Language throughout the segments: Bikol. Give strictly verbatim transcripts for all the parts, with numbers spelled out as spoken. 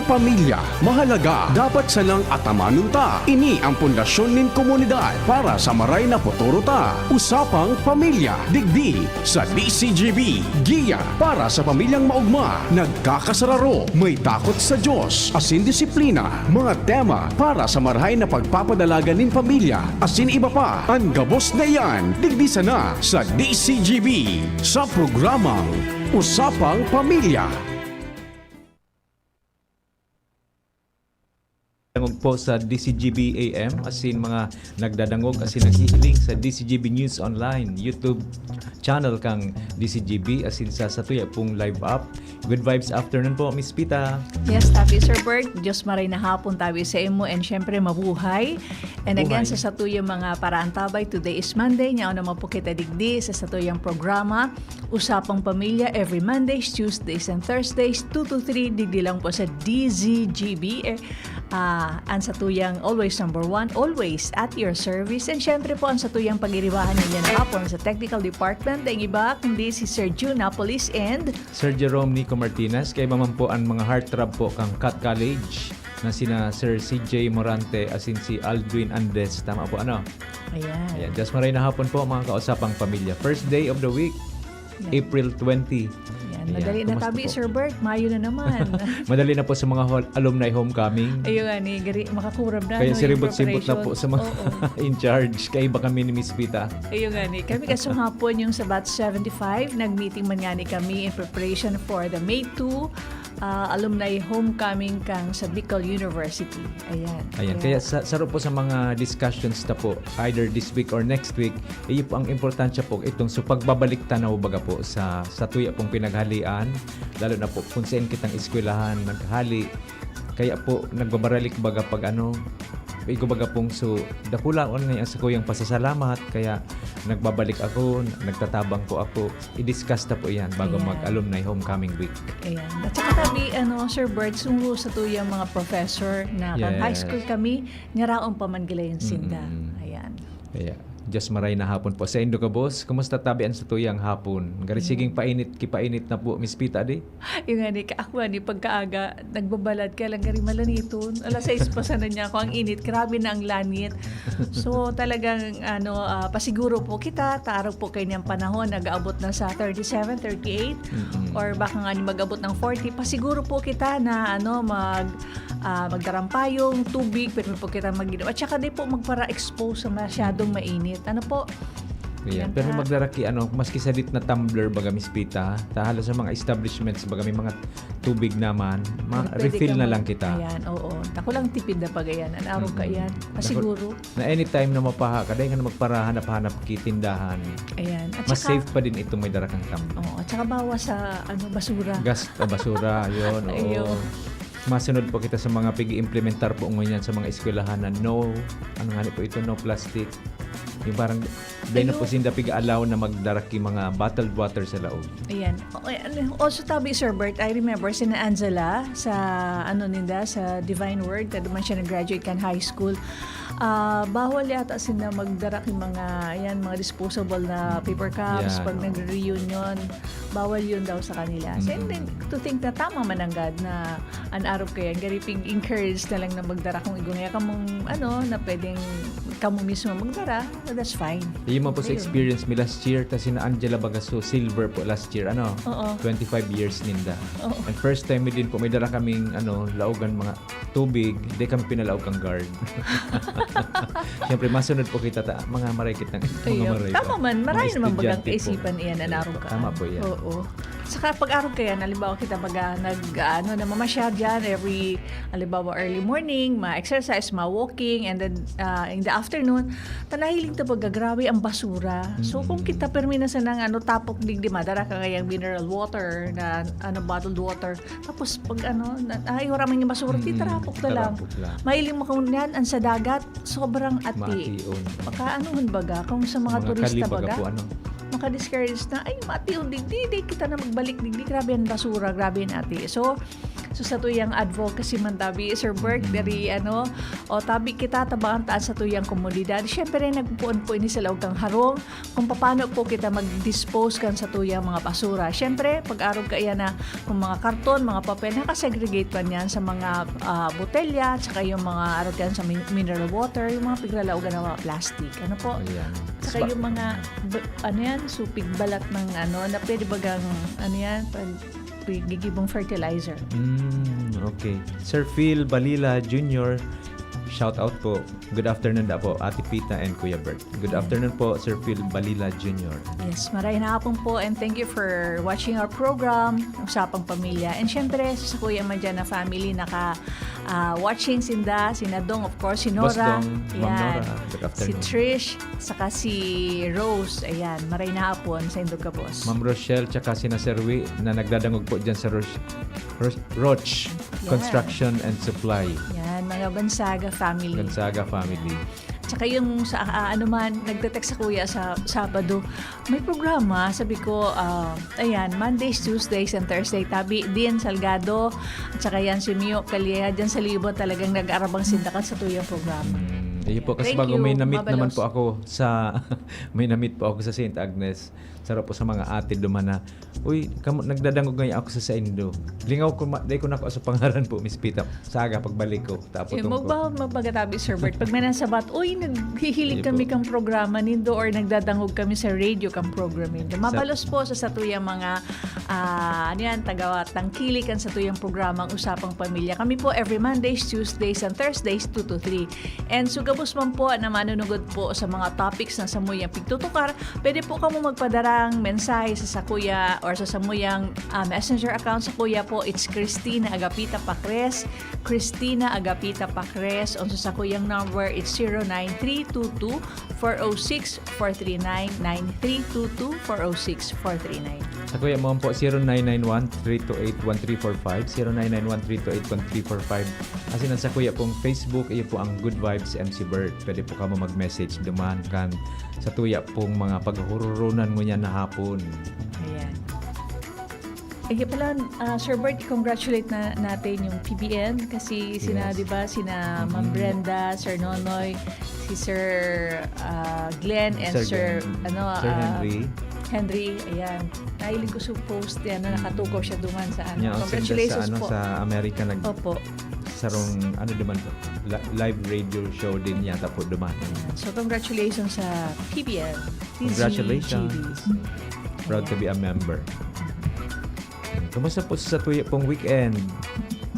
Pamilya, mahalaga, dapat sanang atamanon ta. Ini ang pundasyon nin komunidad para sa maray na futuro ta. Usapang Pamilya, digdi sa D C G B. Giya para sa pamilyang maogma, nagkakasararo, may takot sa Diyos, asin disiplina. Mga tema para sa marahay na pagpapadalagan nin pamilya, asin iba pa. An gabos na iyan, digdi sana sa D C G B, sa programang Usapang Pamilya. Dangog po sa D C G B A M, asin mga nagdadangog asin naghihiling sa D C G B News Online YouTube channel kan D C G B, asin sa satuya pong live app. Good vibes afternoon po, Miss Pita. Yes, tabi, Sir Bert. Diyos maray na hapon, tabi sa imo, and syempre, mabuhay. And again, Buhay. Sa satuyang mga paraantabay, today is Monday, nyaon naman po kita digdi sa satuyang programa, Usapang Pamilya, every Mondays, Tuesdays, and Thursdays, two to three, digdi lang po sa D Z G B. Eh, ah, ang satuyang always number one, always at your service. And syempre po, ang satuyang pag-iribahan ninyo na hapon sa technical department, ang iba, kundi si Sir Jun Napolis and Sir Jerome Nico Martinez. Kaiba man po ang mga heartthrob po kang Cat College na sina Sir C J Morante asin si Aldwin Andes. Tama po, ano? Ayan. Ayan. Diyos maray na hapon po, mga kausapang pamilya. First day of the week, Ayan. April twenty. Ayan. Ayan. Madali na, kumusta tabi, po? Sir Bert. Mayo na naman. Madali na po sa mga hol-, alumni homecoming. Ayun nga ni, gari, makakurab na, Kaya no, yung siribot-sibot na po preparations. Sa mga Oo. In charge. Kaiba kami ni Miss Pita. Ayun nga ni. Kami kasong hapon yung sa batch seventy-five, nag-meeting man nga ni kami in preparation for the May two, ah, alumni homecoming kang sa Bicol University. Ayan. Ayan. Kaya Kaya sa, saro po sa mga discussions ta po, either this week or next week, iyo po ang importansya po itong so pagbabalik tanaw baga po sa, sa tuya pong pinaghalian, lalo na po kung saan kitang eskwelahan naghali. Kaya po nagbabaralik baga pag ano, igo baga pong so dakula on na ang sakuyang pasasalamat. Kaya nagbabalik ako, nagtatabang po ako. I-discuss ta po iyan bago Ayan. Mag-alumni homecoming week. Ayan. At saka tabi, ano, Sir Bert, sunggo sa tuyang mga professor na kan Yes. high school kami, ngaraon pa man gila yung sinda. Mm-mm. Ayan. Ayan. Diyos maray na hapon po. Sa indo ka, boss, kumusta tabi an sa tuyang hapon? Gari Ayan. Siging painit, kipainit na po, Miss Pita, di? Yung nga ni, ka-, ako nga ni, pagkaaga, nagbabalad ka lang, gari malaniton. Alas sais pa sana niya ako, ang init, grabe na ang lanit. So, talagang, ano, ah, pasiguro po kita, taarog po kayo niyang panahon, nag-aabot na sa thirty-seven, thirty-eight, Mm-mm. or baka nga ni mag-abot ng forty. Pasiguro po kita na, ano, mag, ah, magdarampayong, tubig, pwede po kita mag-inom. At saka di po magpara-expose sa masyadong Mm. mainit. Ano po? Ayan. Ayan Pero pa. Magdara ki, ano, maski sadit na tumbler, baga, Miss Pita, ta halos sa mga establishments, baga, may mga tubig naman, ma-, Pwede refill ka na mag-, lang kita. Ayan, oo. Ako lang tipid na pag-ayan. Ang araw ka Mm-mm. yan. Ah, Ako, siguro. Na anytime na mapaha ka, dahil nga na magparahanap-hanap ki tindahan, Ayan. At mas saka, safe pa din itong may dara kang tumbler. Oo, at saka bawas sa, ano, basura. Gas, ah, basura, yun, oo. Ayun. Masunod po kita sa mga pig-iimplementar po ngunyan sa mga eskwelahan na no, ano nga ni po ito, no plastic. Yung parang, dahil na po Ayun. Sinda pig-allow na magdara ki mga bottled water sa laog. Ayan. Okay, ano, also tabi, Sir Bert, I remember sina Angela sa, ano ninda, sa Divine Word, kaya naman siya nag-graduate kan high school. Ah, bawal yata sila magdara ki mga, ayan, mga disposable na paper cups Yeah, pag no. Nagre-reunion. Bawal yun daw sa kanila. So, and then, Mm. to think na tama man ang God na an arog kayan, gari pig-encourage na lang na magdara kung igwa ngaya kamong, ano, na pwedeng kamo mismo magdara, so that's fine. Yun man po sa Ayun. Experience mi last year, ta sina Angela baga so silver po last year, ano? Oo. Twenty-five years ninda. Oo. And first time mi din po, may dara kaming, ano, laogan mga tubig, di kami pinalaog kang guard. Siyempre, masunod po kita ta, mga maray kitang, mga Ayun. Maray Tama po. Man, Mga maray naman bagang estudyante po. Kaisipan iyan, Ayun anarog po. Ka. Tama po yan. Oo. Saka pag-arog kayan, halimbawa kita baga nag, ano, namamasyar dyan every, halimbawa early morning, ma-exercise, ma-walking, and then, ah, in the afternoon, ta nahiling ta baga grabe ang basura. So, kung Mm. kita permi na sanang, ano, tapok digdi, madara ka ngayang mineral water na, ano, bottled water, tapos pag, ano, na, ay, wala man yung basura, Mm, titarapok na lang. Tarapok lang. Mahiling mo kung yan, ang sa dagat, sobrang ati. Maation. Makaanuhan baga, kung sa mga Mga turista kali baga baga. Po, ano? maka-discourage na, "Ay, mati, o, digdi, di kita na magbalik, digdi, grabe ang basura, grabe ang ati." So, so sa tuyang advocacy man tabi, Sir Bert, Mm. dari, ano, o, tabi kita, tabang taas sa tuyang komunidad. Siyempre, nagpuon po ini sa laog kang harong kung paano po kita mag-dispose kan sa tuyang mga basura. Siyempre, pag-arog kaya na kung mga karton, mga papel, nakasegregate pa niyan sa mga, ah, botelya, tsaka yung mga arog yan sa min-, mineral water, yung mga pigralaogan ng mga plastic. Ano po? Ayan. Tsaka Sba- yung mga, b-, ano yan, supig balat ng ano, na pwede bagang, ano yan, pag, pag gigibong fertilizer. Mm, okay. Sir Phil Balila Junior, shout out po. Good afternoon da po, Ate Pita and Kuya Bert. Good afternoon po, Sir Phil Balila Junior. Yes, maray na hapon po, and thank you for watching our program, Usapang Pamilya. And syempre, sa Kuya Madyan na family, naka, ah, watching sinda, si Nadong, of course, si Boss Nora. Dong, Ma'am Yan. Nora, good Si afternoon. Trish, saka si Rose. Ayan, maray na hapon sa Indog ka, boss. Ma'am Rochelle, tsaka si Sir Wi, na nagdadangog po dyan sa Roch-, Roch-, Roch Yan. Construction and Supply. Yan, mga Gonzaga family. Gonzaga family. Tsaka yung sa, ah, ano man, nagte-text sa kuya sa Sabado, "May programa," sabi ko, ah, ayan, Mondays, Tuesdays, and Thursday, tabi din, Salgado, at saka yan si Mio Calleja, dyan sa Libon, talagang nag-arabang sindakan sa tuyang programa. Mm, iyo po, kasi Thank bago you, may na-meet naman Mabalos. po ako sa, may na-meet po ako sa Saint Agnes. Saro po sa mga ate duman na, "Uy, kamo, nagdadangog ngayon ako sa saindo." Lingaw ko, ma-, dai ko nako sa pangaran po, Miss Pita. Sa aga, pagbalik ko, tapos Eh, tungkol. magba-, magpagatabi, Sir Bert. Pag may nasabat, "Uy, naghihilig Sige kami po. kang programa nindo or nagdadangog kami sa radio kang programa nindo." Sa Mabalos po sa satuyang mga, ah, ano yan, taga tangkilik kan satuyang programang Usapang Pamilya. Kami po every Mondays, Tuesdays, and Thursdays, two to three. And so, gabos man po na manunugod po sa mga topics na samuyang pigtutukar, pwede po kamo magpadarang mensahe sa sakuya or sa samuyang, ah, messenger account. Sakuya po, it's Christina Agapita Pacres. Christina Agapita Pacres. On sa sakuyang number, it's zero nine three two two, four oh six, four three nine, nine three two two, four oh six, four three nine. Sakuya mo po, zero nine nine one, three two eight, one three four five, zero nine nine one, three two eight, one three four five. Asin ang sakuya pong Facebook, iyo po ang Good Vibes M C Bert. Pwede po kamo mag-message duman kan satuya pong mga paghuhurunan ngunyan na hapon. Ayan. Kaya pala, ah, Sir Bert, i-congratulate na natin yung P B N kasi sina, Yes. di ba, sina Ma'am Mm. Brenda, Sir Nonoy, si Sir, ah, Glenn, and Sir Sir, Glenn. ano, Sir ah, Henry. Henry, ayan. Nahilig ko sa post yan, na nakatukaw siya duman sa ano. Yeah, Congratulations sa, ano, po. sa Amerika, nag-, Opo. sarong, ano duman po, li-, live radio show din yata po duman. So, congratulations sa P B N, Congratulations. T Z G B. Proud to be a member. Kumusta po sa tuya pong weekend?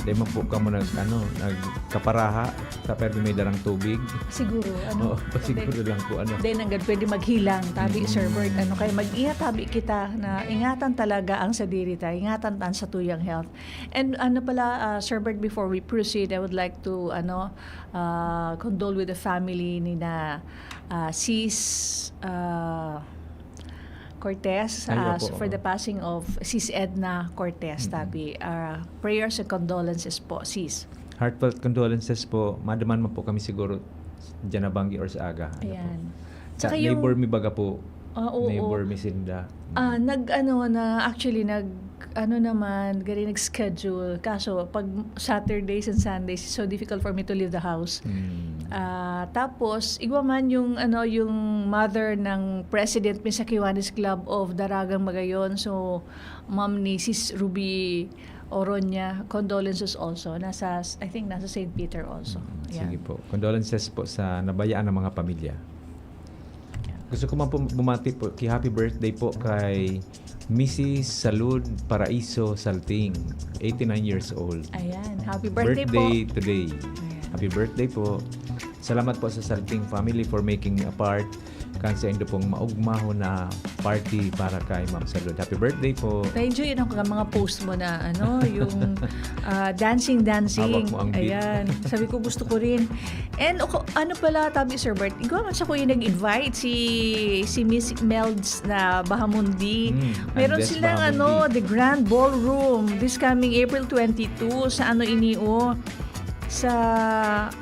Di man po kamo nag, ano, nagkaparaha? Sa pwede may darang tubig? Siguro, ano, Oo, pwede, siguro lang po, ano. Then, hanggang pwede maghilang, tabi, Mm. Sir Bert, ano, kaya mag-ingat, tabi kita na ingatan talaga ang sadiri ta, ingatan tan sa tuyang health. And ano pala, ah, Sir Bert, before we proceed, I would like to, ano, ah, condole with the family ni na, ah, Sis, ah, Cortez, Ay, ah, opo, for oo. the passing of Sis Edna Cortez, Mm-mm. tabi. Ah, prayers and condolences po, Sis. Heartfelt condolences po. Maduman man po kami siguro diyan na banggi or sa aga. Ano po? Ayan. Sa Tsaka yung neighbor mi baga po. Ah, oo. Neighbor mi sinda. Ah, Mm. nag-ano na, actually, nag-ano naman, gari nag-schedule. Kaso, pag Saturdays and Sundays, it's so difficult for me to leave the house. Mm. Ah, tapos, igwa man yung, ano, yung mother ng president mi sa Kiwanis Club of Daragang Magayon. So, ma'am ni Sis Ruby Oroña, condolences also. Nasa, I think, nasa Saint Peter also. Mm, Yeah. sige po. Condolences po sa nabayaan ng mga pamilya. Gusto ko man po bumati po, ki-happy birthday po kay Missus Salud Paraiso Salting, eighty-nine years old. Ayan, happy birthday po. Birthday today. Ayan. Happy birthday po. Salamat po sa Salting family for making me a part kan saindo pong maugmahon na party para kay Ma'am Salud. Happy birthday po. Na-enjoy yun ang mga post mo na, ano, yung, ah, dancing, dancing. Hawak mo ang beat. Ayan. Sabi ko, gusto ko rin. And, o, ano pala, tabi, Sir Bert, igwa man sa kuya nag-invite, si, si Miss Melds na Bahamundi. Mm, Meron Andes silang, Bahamundi. ano, the Grand Ballroom this coming April twenty-two sa, ano, ini, oh, sa,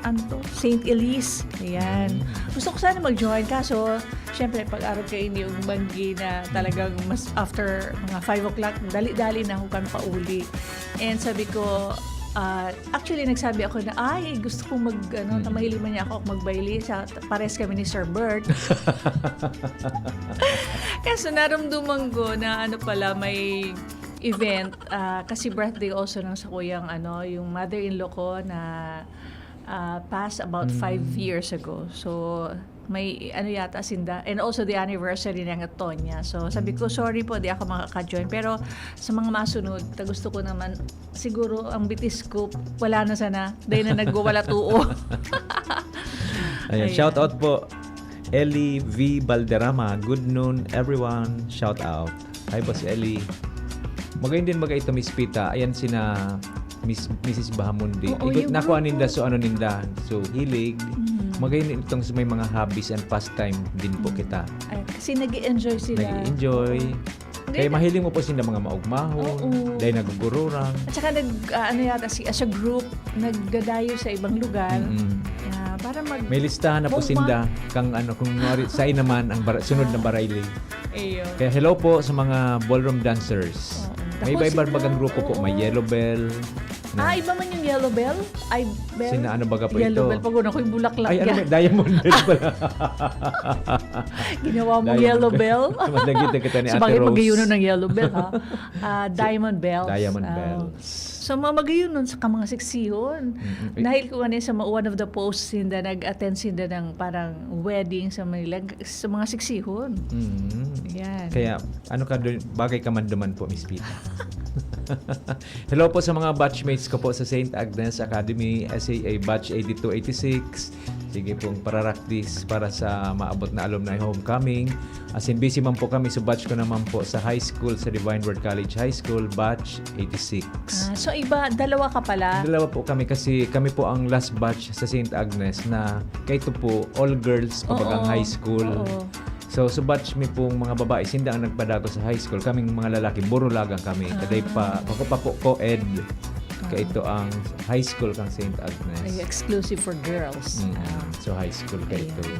ano to, Saint Elise. Ayan. Mm. Gusto ko sana mag-join, kaso, syempre, pag-arog kaini yung banggi na talagang mas after mga five o'clock, dali-dali na ako kan pauli. And sabi ko, ah, actually, nagsabi ako na, "Ay, gusto kong mag-, ano, Mm. na mahilig man niya ako magbaili." Sa, pares kami ni Sir Bert. Kaso naramdaman ko na ano pala, may event, ah, kasi birthday also ng sakuyang ano, yung mother-in-law ko na, ah, passed about five Mm. years ago. So, may ano yata sinda, and also the anniversary ng Tonya. So, sabi ko, Mm. "Sorry po, di ako makaka-join." Pero sa mga masunod, ta gusto ko naman, siguro ang bitis ko, wala na sana. Dahil na nagwawala tuo. Ayan, Ayan. Shout out po. Ellie V Valderrama, "Good noon, everyone." Shout out. Hi, Boss Ellie. Magayon din baga ito, Miss Pita. Ayan sina Miss, Missus Bahamundi. Oo, Igot yung na kuha group ninda, ko. So ano ninda. So, hilig. Mm. Magayon din itong may mga hobbies and pastime din po Mm. kita. Ay, kasi nag-i-enjoy sila. Nag-i-enjoy. Oo. Kaya Hindi na mahiling mo po sinda mga maugmahon, Oo. dahil nagugururang. At saka nag, ah, ano yata, si, as a group, nagdadayo sa ibang lugar. Mm-mm. Ah, para mag- May listahan na po Mukbang. sinda kang ano, kung mari-, sain naman ang bara-, sunod na Ah. barayli. Iyo. Kaya hello po sa mga ballroom dancers. Oo. May Tapos iba-iba sila, bagang grupo po. May oo. Yellow Bell. Na Ah, iba man yung Yellow Bell? Ay, Bell? Sina ano baga po Yellow ito? Bell. Pag una ko yung bulaklak Ay, ano yan. may Diamond Bell pala? Ginawa mong Diamond Yellow Bell. Bell? Mas nakita kita ni Ate Sabagay, Rose. Magayuno ng Yellow Bell, ha? Ah, Si Diamond Bells. Diamond Ah. Bells. So, mga magayunon sa ka mga siksihon. Mm-mm. Dahil ko nga sa ma-, one of the posts, sinda nag-attend sinda ng parang wedding sa Manila, sa mga siksihon. Mm. Yan. Kaya, ano ka dun, bagay ka man duman po, Miss Pita. Hello po sa mga batchmates ko po sa Saint Agnes Academy, S A A Batch eighty-two eighty-six. Sige pong pararaktis para sa maabot na alumni homecoming. As in, busy man po kami, so batch ko naman po sa high school, sa Divine Word College High School, batch eighty-six. Ah, so iba, dalawa ka pala? Dalawa po kami kasi kami po ang last batch sa Saint Agnes na kaito po, all girls, kumbagang Oo. high school. Oo. So, sa batch mi pong mga babae, sinda ang nagpadagos sa high school. Kaming mga lalaki, burulagan kami. Ah. Kaday pa, ako pa po, co-ed. Ah. Kaito ang high school kang Saint Agnes. Ay, exclusive for girls. Mm. Ah. So, high school kaito. Ayan.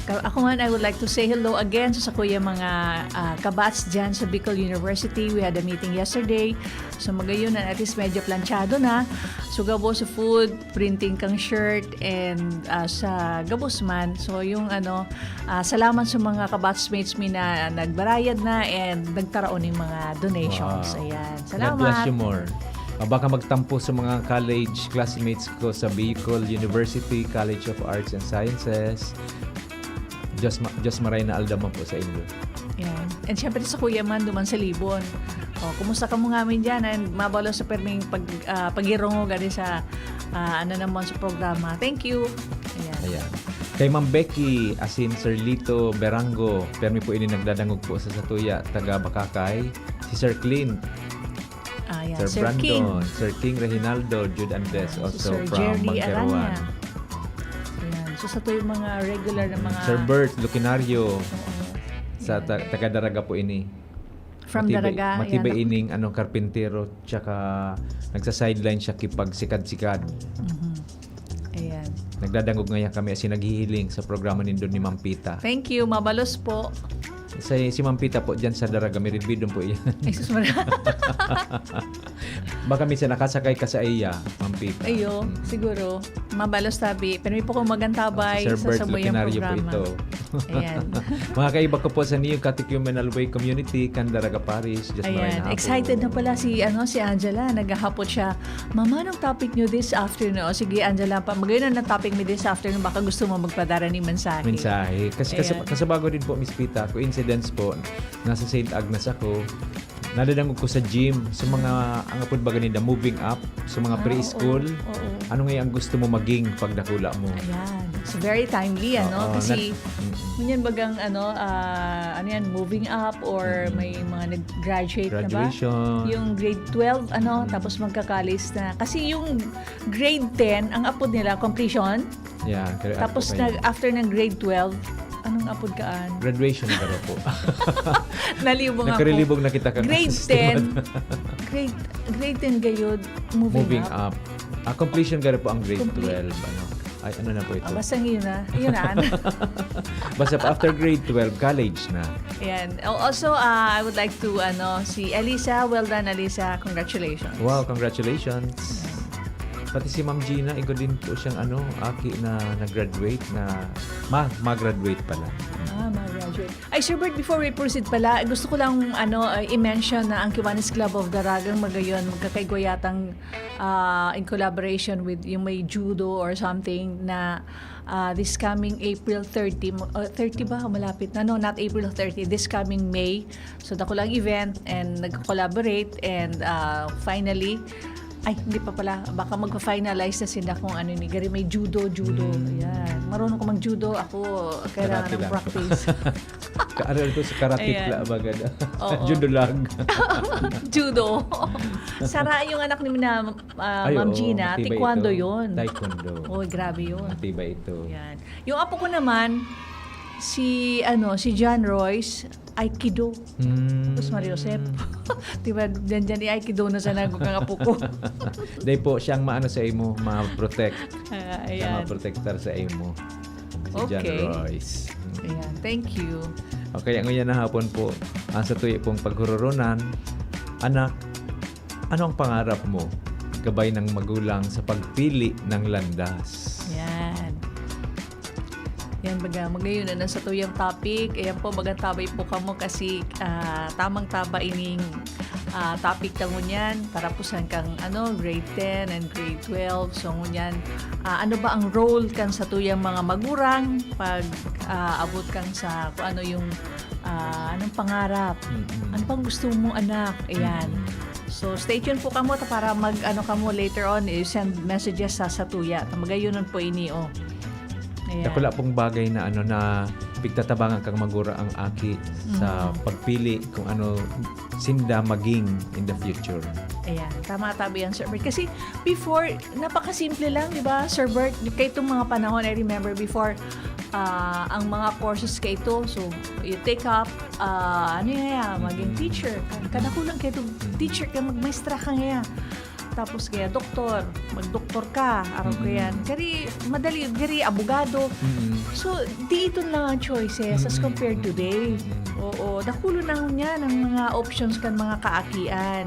Ka-, ako man, I would like to say hello again sa, sa kuya mga, ah, kabats dyan sa Bicol University. We had a meeting yesterday. So, magayon na, at least medyo planchado na. So, gabo sa food, printing kang shirt, and, ah, sa gabos man. So, yung ano, ah, salamat sa mga kabatchmates mi na nagbarayad na and nagtaraon ng mga donations. Wow. Ayan. God bless Salamat. you more. Ah, baka magtampo sa mga college classmates ko sa Bicol University College of Arts and Sciences. Diyos ma-, Diyos maray na aldaw man po sa inyo. Yan. And syempre sa Kuya Man, duman sa Libon. O, kumusta ka mo ngamin dyan? And mabalo sa perming pag, ah, pagirong mo gani sa, ah, ano naman sa programa. Thank you. Ayan. Ayan. Kay Ma'am Becky, asin Sir Lito Berango, permi po ini nagdadangog po sa satuya, taga Bakakay. Si Sir Clint, Ah, yan. Sir Sir Brandon, King. Sir King Reginaldo, Jude Andes, Ah, si also Sir from Jerry Bangkeruan. Arana. Ayan. So, sa to yung mga regular na Mm, mga Sir Bert Lucinario. Oo. Sa Yan. ta-, taga Daraga po ini. From Matibay, Daraga, matibay yan. ining, ano, karpintero, tsaka nagsa-sideline siya kipagsikad-sikad. Mhm. Ayan. Nagdadangog ngayon kami, as in, naghihiling sa programa nindo ni Ma'am Pita. Thank you, mabalos po. Sa, si Ma'am Pita po, dyan sa Daraga, may ridbidon po iyan. Ay, sus, mara- Baka minsan nakasakay ka sa iya, Ma'am Pita. Ayo, Mm. siguro. Mabalos tabi. Pero may po kong magantabay Oh, si Sir sa Bert sabuyang Lucinario po programa. ito. Ayan. Mga kaiba ko po sa New Catechumenal Way Community, Candaraga Parish, just Ayan. maray na Excited hapon. na pala si, ano, si Angela. Naghahapot siya, "Mama, anong topic nyo this afternoon?" O, sige, Angela, pa, magayon na topic mi this afternoon. Baka gusto mo magpadara ni mensahe. Mensahe. Kasi, kasi, Ayan. kasi bago din po, Miss Pita, coincidence po, nasa Saint Agnes ako, nadadangog ko sa gym, sa mga, ang apod baga ninda, moving up, sa mga Ah, preschool. oo, oo. Ano nga ang gusto mo maging pagdakula mo? Ayan. It's very timely, ano? Oo, Kasi, nat-, mm. ngunyan bagang, ano, ah, ano yan, moving up or Mm. may mga nag-graduate na ba? Graduation. Yung grade twelve, ano, Mm. tapos magka-college na. Kasi yung grade ten, ang apod nila, completion. Yeah, kaya Tapos po kayo. nag-, after ng grade twelve, anong apod kaan? Graduation ka raw po. Nalibong ako. Nagkarilibong na kita ka Grade sa ten, sistema. grade, grade ten gayud, moving Moving up. up. Ah, completion gari po ang grade Complete. twelve. Ano? Ay, ano na po ito? Ah, basta yun na. Yun na. Basta po after grade twelve, college na. Ayan. Al- Also, uh, I would like to, ano, si Elisa. Well done, Elisa. Congratulations. Wow, congratulations. Pati si Ma'am Gina, igo din po siyang ano, aki na nag-graduate na ma, ma-graduate pala. Ah, ma-graduate. Ay, Sir Bert, before we proceed pala, gusto ko lang ano, uh, i-mention na ang Kiwanis Club of Daragang Magayon magkakaigwa yatang uh, in collaboration with yung may judo or something na uh, this coming April thirty, mo- uh, thirty ba? Malapit na, no? Not April thirty, this coming May. So, dakulang event and nag-collaborate and uh, finally, ay, hindi pa pala. Baka magpa-finalize na sila kung ano ni. Gari may judo, judo. Mm. Ayan. Marunong ko mag-judo. Ako, kailangan Karate ng lang. Practice. Ka-, ano ito, sa karate Ayan. Club, agad. Oo. Judo lang. Judo. Sara yung anak ni na, ah, Ay, Ma'am oo, Gina, matibay taekwondo ito. Yun. Taekwondo. Oh, grabe yun. Matibay ito. Yan. Yung apo ko naman, si ano, si John Royce, Aikido. Hmm. Tapos Mario Josep. Diba, dyan dyan i-Aikido na sana ang apo ko. Dahil po, siyang maano sa imo, ma-protect. Ah, Siya ayan. ma-protector sa imo. Si John Okay. Royce. Ayan. Thank you. Okay, ang uyan na hapon po, ang sa tuyo pong paghururunan, anak, ano ang pangarap mo? Gabay ng magulang sa pagpili ng landas. Yan. Yan baga, magayon na sa tuyang topic. Ayan po, magandang tabay po kamo kasi ah, tamang taba ining ah, topic ta ngunyan. Tarapusan kang ano, grade ten and grade twelve. So ngunyan, ah, ano ba ang role kan sa tuyang mga magurang pag ah, abot kang sa kung ano yung ah, anong pangarap? Mm-mm. Ano pang gusto mo, anak? Ayan. Mm-mm. So stay tuned po kamo ta para mag ano kamo later on, i-send messages sa satuya. Ta magayon po ini, oh. Ayan. Dakula pong bagay na ano na pigtatabangan kang magura ang aki sa Mm. pagpili kung ano sinda maging in the future. Ayan, tama tabi yan, Sir Bert. Kasi before, napakasimple lang, di ba, Sir Bert? Kaya itong mga panahon, I remember before, ah, ang mga courses kay ito, so you take up, ah, ano yan, maging Mm. teacher. Kadakulang kay itong teacher, kaya magmaestra ka ngayon. Tapos kaya doktor, magdoktor ka, araw ko Mm. yan. Gari, madali, gari, abogado. Mm. So, di ito lang ang choices as Mm. compared today. Mm. Oo, dakulo na niya ng mga options kan mga kaakian.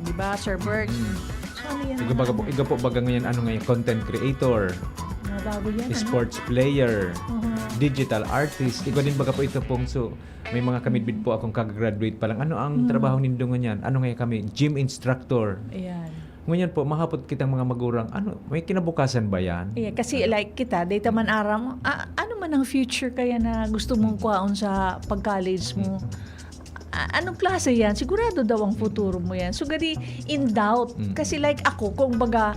Di ba, Sir Bert? Mm. So, ano yan? Iga, baga po, iga po baga ngayon, ano ngayon, content creator, Mga bago yan, ano? sports player, Mhm. digital artist. Iga din baga po ito pong, so, may mga kamidbid po akong kag-graduate pa lang. Ano ang Mm. trabaho nindo ngunyan? Ano ngayon kami? Gym instructor. Ayan. Ngunyan po, mahapot kitang mga magurang, ano, may kinabukasan ba yan? Yeah, kasi like kita, data man aram, ah, ano man ang future kaya na gusto mong kuhaon sa pag-college mo? Mm. Ah, anong klase yan? Sigurado daw ang futuro mo yan. So, gari in doubt. Mm. Kasi like ako, kung baga,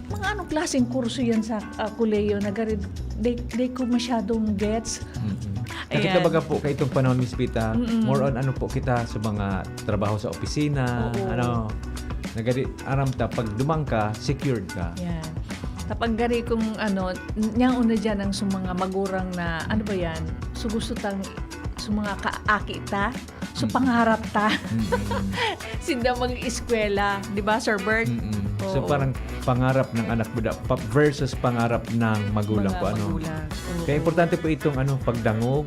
mga anong klaseng kurso yan sa ah, kolehiyo na gari, di, di ko masyadong gets. Mm-mm. Kasi Ayan. baga po, kay itong panahon, Miss Pita, Mm-mm. more on ano po kita sa mga trabaho sa opisina, Oo. ano, nagadi, aram ta, pag dumang ka, secured ka. Yan. Tapag gari kung ano, niyang una dyan ang sa mga magurang na, ano ba yan? So gusto tang sa mga kaaki ta, so Mm. pangarap ta. Mm-mm. Sinda mag-eskwela, di ba, Sir Bert? Mm-mm. So Oo. parang pangarap ng anak mo da, pa, versus pangarap ng magulang Mga po, ano. magulang. Oo. Kaya importante po itong ano, pagdangog.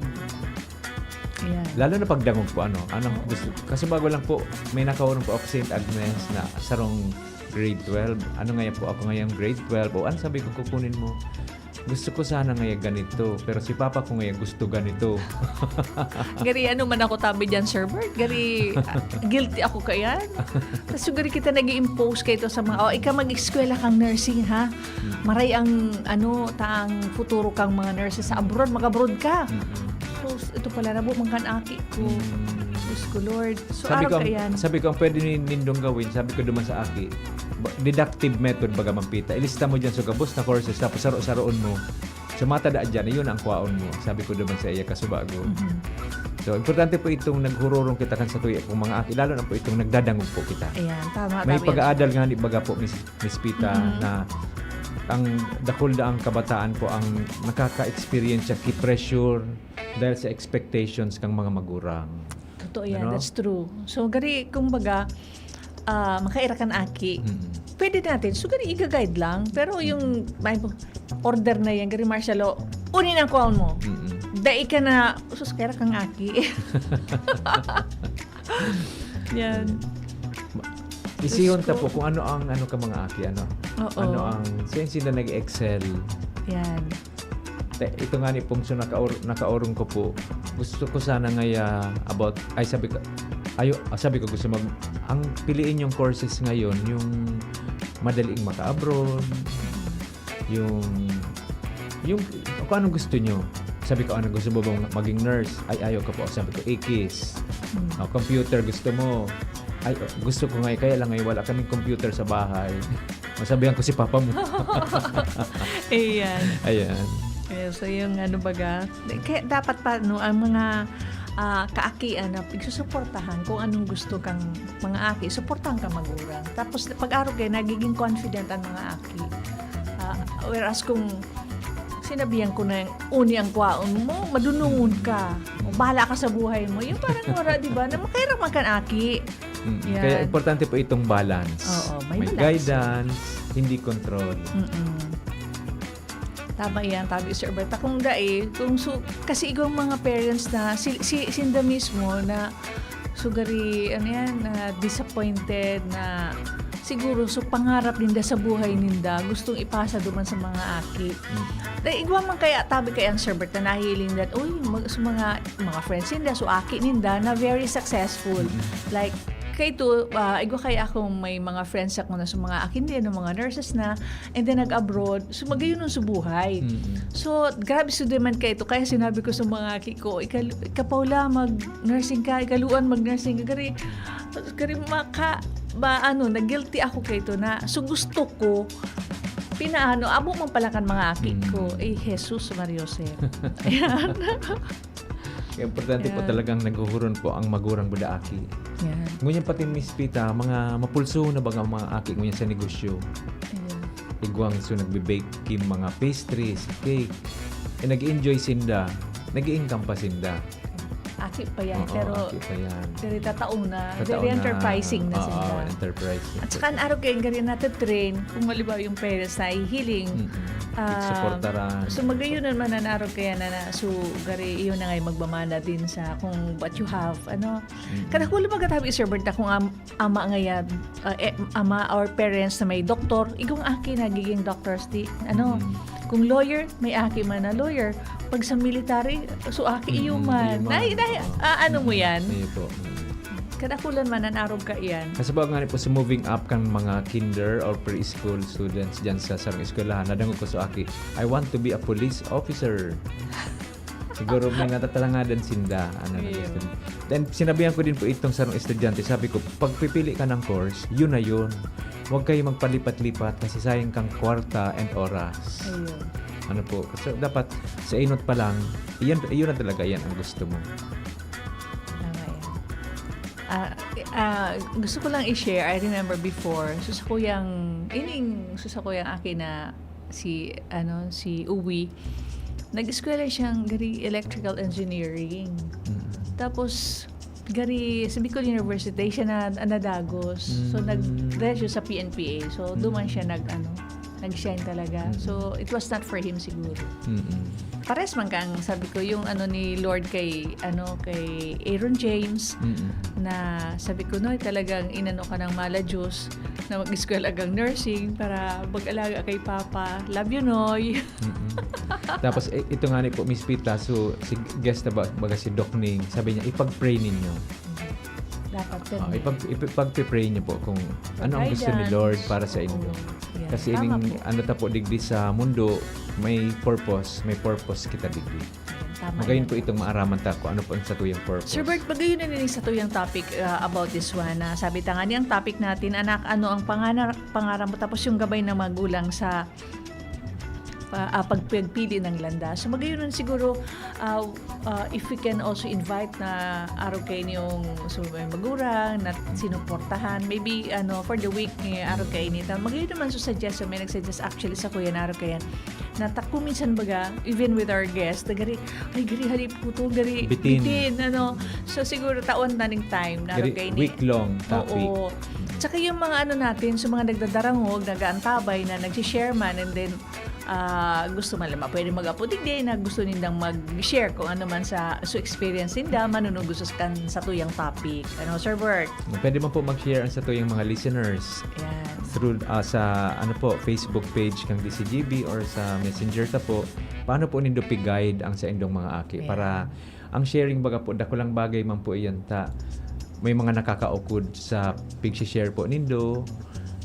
Ayan. Lalo na pagdangog po, ano. Ano, Oo. gusto, kasi bago lang po, may nakaurong po ako sa Saint Agnes na sarong grade twelve. Ano ngayon po ako ngayon grade twelve? O ano sabi ko, kukunin mo? Gusto ko sana ngayon ganito, pero si papa ko ngayon gusto ganito. Gari, ano man ako tabi dyan, Sir Bert? Gari, ah, guilty ako kayan. Tapos gari kita nag impose kayo sa mga, oh, ikaw mag-eskwela kang nursing, ha? Maray ang, ano, taang futuro kang mga nurses sa abroad, mag-abroad ka. Mm-mm. So, ito pala, nabo man kan aki ko. Mm. Diyos ko, Lord. So, Sabi ko, araw ka yan. sabi ko, ang pwede ni-, nindong gawin, sabi ko duman sa aki, ba-, deductive method, baga, Ma'am Pita. Ilista mo dyan sa gabos na courses, tapos saro-saroon mo. So, matada dyan, yun ang kwaon mo. Sabi ko duman sa iya, kasubago. Mhm. So, importante po itong naghururong kita kan sa tuya pong mga aki, lalo na po itong nagdadangog po kita. Ayan, tama. May tama yan, pag-aadal Sir. Nga ni baga po, Miss, Miss Pita, Mhm. na ang dakul daang kabataan po ang nakaka-experience sa ki-pressure dahil sa expectations kang mga magurang. Totoo yan, Ano? That's true. So, gari, kumbaga, ah, makaira kan aki. Mm. pwede natin, so, gani iga-guide lang. Pero yung may order na yan, gari martial law, uni na kwaon mo. Mm-mm. Dai ka na, "Sus, kaya kang aki." Yan. Ma-, isihon ta po kung ano ang, ano ka mga aki, ano? Oo. Ano ang, saan sila nag-excel? Yan. Te-, ito nga ni Pongso, nakaor-, nakaorong ko po. Gusto ko sana ngaya about, ay, sabi ko, ayo, ah, sabi ko, gusto mag-, ang piliin yung courses ngayon, yung madaling maka-abroad, yung, yung kung anong gusto nyo. Sabi ko, "Ano, gusto mo bang maging nurse?" "Ay, ayaw ko po." Sabi ko, "Ikis." Hmm. "Oh, computer gusto mo?" "Ay, gusto ko nga eh, kaya lang eh, wala kaming computer sa bahay." Masabihan ko si papa mo. Ayan. Ayan. Yeah, so yung ano baga, kaya dapat pa, no, ang mga, ah, kaakian na pagsusuportahan kung anong gusto kang mga aki, suportahan ka magurang. Tapos pag-arog kayo, nagiging confident ang mga aki. Ah, whereas kung sinabihan ko na yung uni ang kwaon mo, madunungon ka. O, bahala ka sa buhay mo. Yung parang wala, di ba? Na makairak man kan aki. Mm. Yan. Kaya importante po itong balance. Oo, may May balance. guidance, hindi control. Mm-mm. Tama yan, tabi, Sir Bert. Kung dai, kung su-, kasi igwang mga parents na, si, si, sinda mismo na, so, gari, ano yan, na disappointed na siguro, so, pangarap ninda sa buhay ninda, gustong ipasa duman sa mga aki. Mm. Dai, igwa man kaya, tabi kaya ang Sir Bert na nahiling that, uy, mag-, sa mga, mga friends ninda, so, aki ninda, na very successful. Mm. Like, kay to, ah, igwa kaya akong may mga friends ako na sa mga aki ninda, mga nurses na, and then nag-abroad, so, magayon nun sa buhay. Mm. So, grabe, so, demand kaya ito. Kaya sinabi ko sa mga aki ko, "Ika-, ika, Paula, mag-nursing ka, ikaluan, mag-nursing ka." Gari, gari, maka, ba, ano, na-guilty ako kay ito na, so, gusto ko, pinaano, amo man pala kan mga aki ko, Mm. eh, Jesus, Mario Jose. Ayan. Kaya importante po Ayan. talagang naghuhuron po ang magurang buda aki. Ayan. Ngunyan pati Miss Pita, mga mapulso na baga ang mga aki ngunyan sa negosyo. Ayan. Igwang so nagbe-bake kin mga pastries, cake. Eh, nag-enjoy sinda, nag-i-income pa sinda. Aki pa yan, Oo, pero aki pa yan. diri tatao na, Tatao very na. enterprising na Oo, sinda. enterprising At po. saka ang arog kayo, gari natatrain, kung halimbawa yung parents na hihiling, Mm-mm. ah, Suportaran. so magayon naman ang arog kaya na, na, so gari, iyon na nga yung magmamana din sa kung what you have, ano. Mm-mm. Kada huli magkatabi, Sir Bert, kung am-, ama ngayon, ah, eh, ama or parents na may doktor, igong aki nagiging doctors, di, ano, Mm. kung lawyer, may aki man na lawyer. Pag sa military, so aki Mm, iyo man. iyo man. Nay, nay, Oo. ah, ano mo Mm, yan? iyo po. Mm. Kadakulan man, nanarog ka iyan. Kasi bago nga po sa moving up kan mga kinder or preschool students dyan sa sarong eskwelahan, nadangog ko sa aki, "I want to be a police officer." Siguro may natatalangadan sinda, ano na Ayun. gusto niya. Then, sinabihan ko din po itong sarong estudyante, sabi ko, "Pagpipili ka ng course, yun na yun. Huwag kayo magpalipat-lipat kasi sayang kang kwarta and oras." Ayun. Ano po, so, dapat sa inot pa lang, iyan, iyon na talaga, yan ang gusto mo. Tama yan. Ah, ah, gusto ko lang i-share, I remember before, so sa kuyang, ining, so sa kuyang akin na si, ano, si Uwi, nag-eskwela siyang gari electrical engineering. Mm. Tapos, gari sa Bicol University, siya na, nadagos. So, Mm. nag-, dahil siya sa P N P A. So, doon man siya Mm. nag, ano, nag-shine talaga. Mm. So, it was not for him siguro. Mm. Pares man kang, sabi ko, yung ano ni Lord kay, ano, kay Aaron James, Mm. na sabi ko, "Noy, talagang inano ka ng mala Diyos na mag-eskwela kang nursing para mag-alaga kay Papa. Love you, Noy." Mm. Tapos, eh, ito nga ni po, Miss Pita, so, si guest na ba, baga si Doc Ning, sabi niya, "Ipag-pray ninyo." Dapat Ah, ganun. ipag-, ipag-, ipag-pray niyo po kung ano ang gusto ni Guidance. Lord para sa inyo. Oo. Yan. Kasi Tama ining po. ano ta po digdi sa mundo, may purpose, may purpose kita digdi. Tama Magayon yan. po itong maaraman ta kung ano po ang satuyang purpose. Sir Bert, magayon na rin sa tuyang topic, uh, about this one. Na sabi ta nga ni ang topic natin, anak, ano ang pangana-, pangarap mo? Tapos yung gabay ng magulang sa pa-, ah, pagpili ng landas. So, magayon nun siguro, ah, ah, if we can also invite na araw kayo niyong, so, may magurang na sinuportahan, maybe, ano, for the week ni araw kayo nito. Magayon naman so suggestion, may nag-suggest actually sa kuya na araw kayo, na ta-, kung minsan baga, even with our guest, na gari, "Ay, gari, halip ko to, gari, Bitin. bitin," ano. So, siguro, tawan na ning time na Gari, araw kayo ni week-long topic. Oo. Mm. Tsaka yung mga ano natin, so mga nagdadarangog, nag-aantabay na nag-share man, and then, ah, gusto man lang, pwede mag-apo digdi na gusto nindang mag-share kung ano man sa, so experience ninda, manunod gusto sa kan-, sa tuyang topic. Ano, Sir Bert? Pwede man po mag-share ang sa tuyang mga listeners. Yan. Through, ah, sa, ano po, Facebook page kang D C G B or sa Messenger ta po. Paano po nindo pig-guide ang sa indong mga aki? Yan. Para ang sharing baga po, dakulang bagay man po iyan ta. May mga nakakaukod sa pig-share po nindo.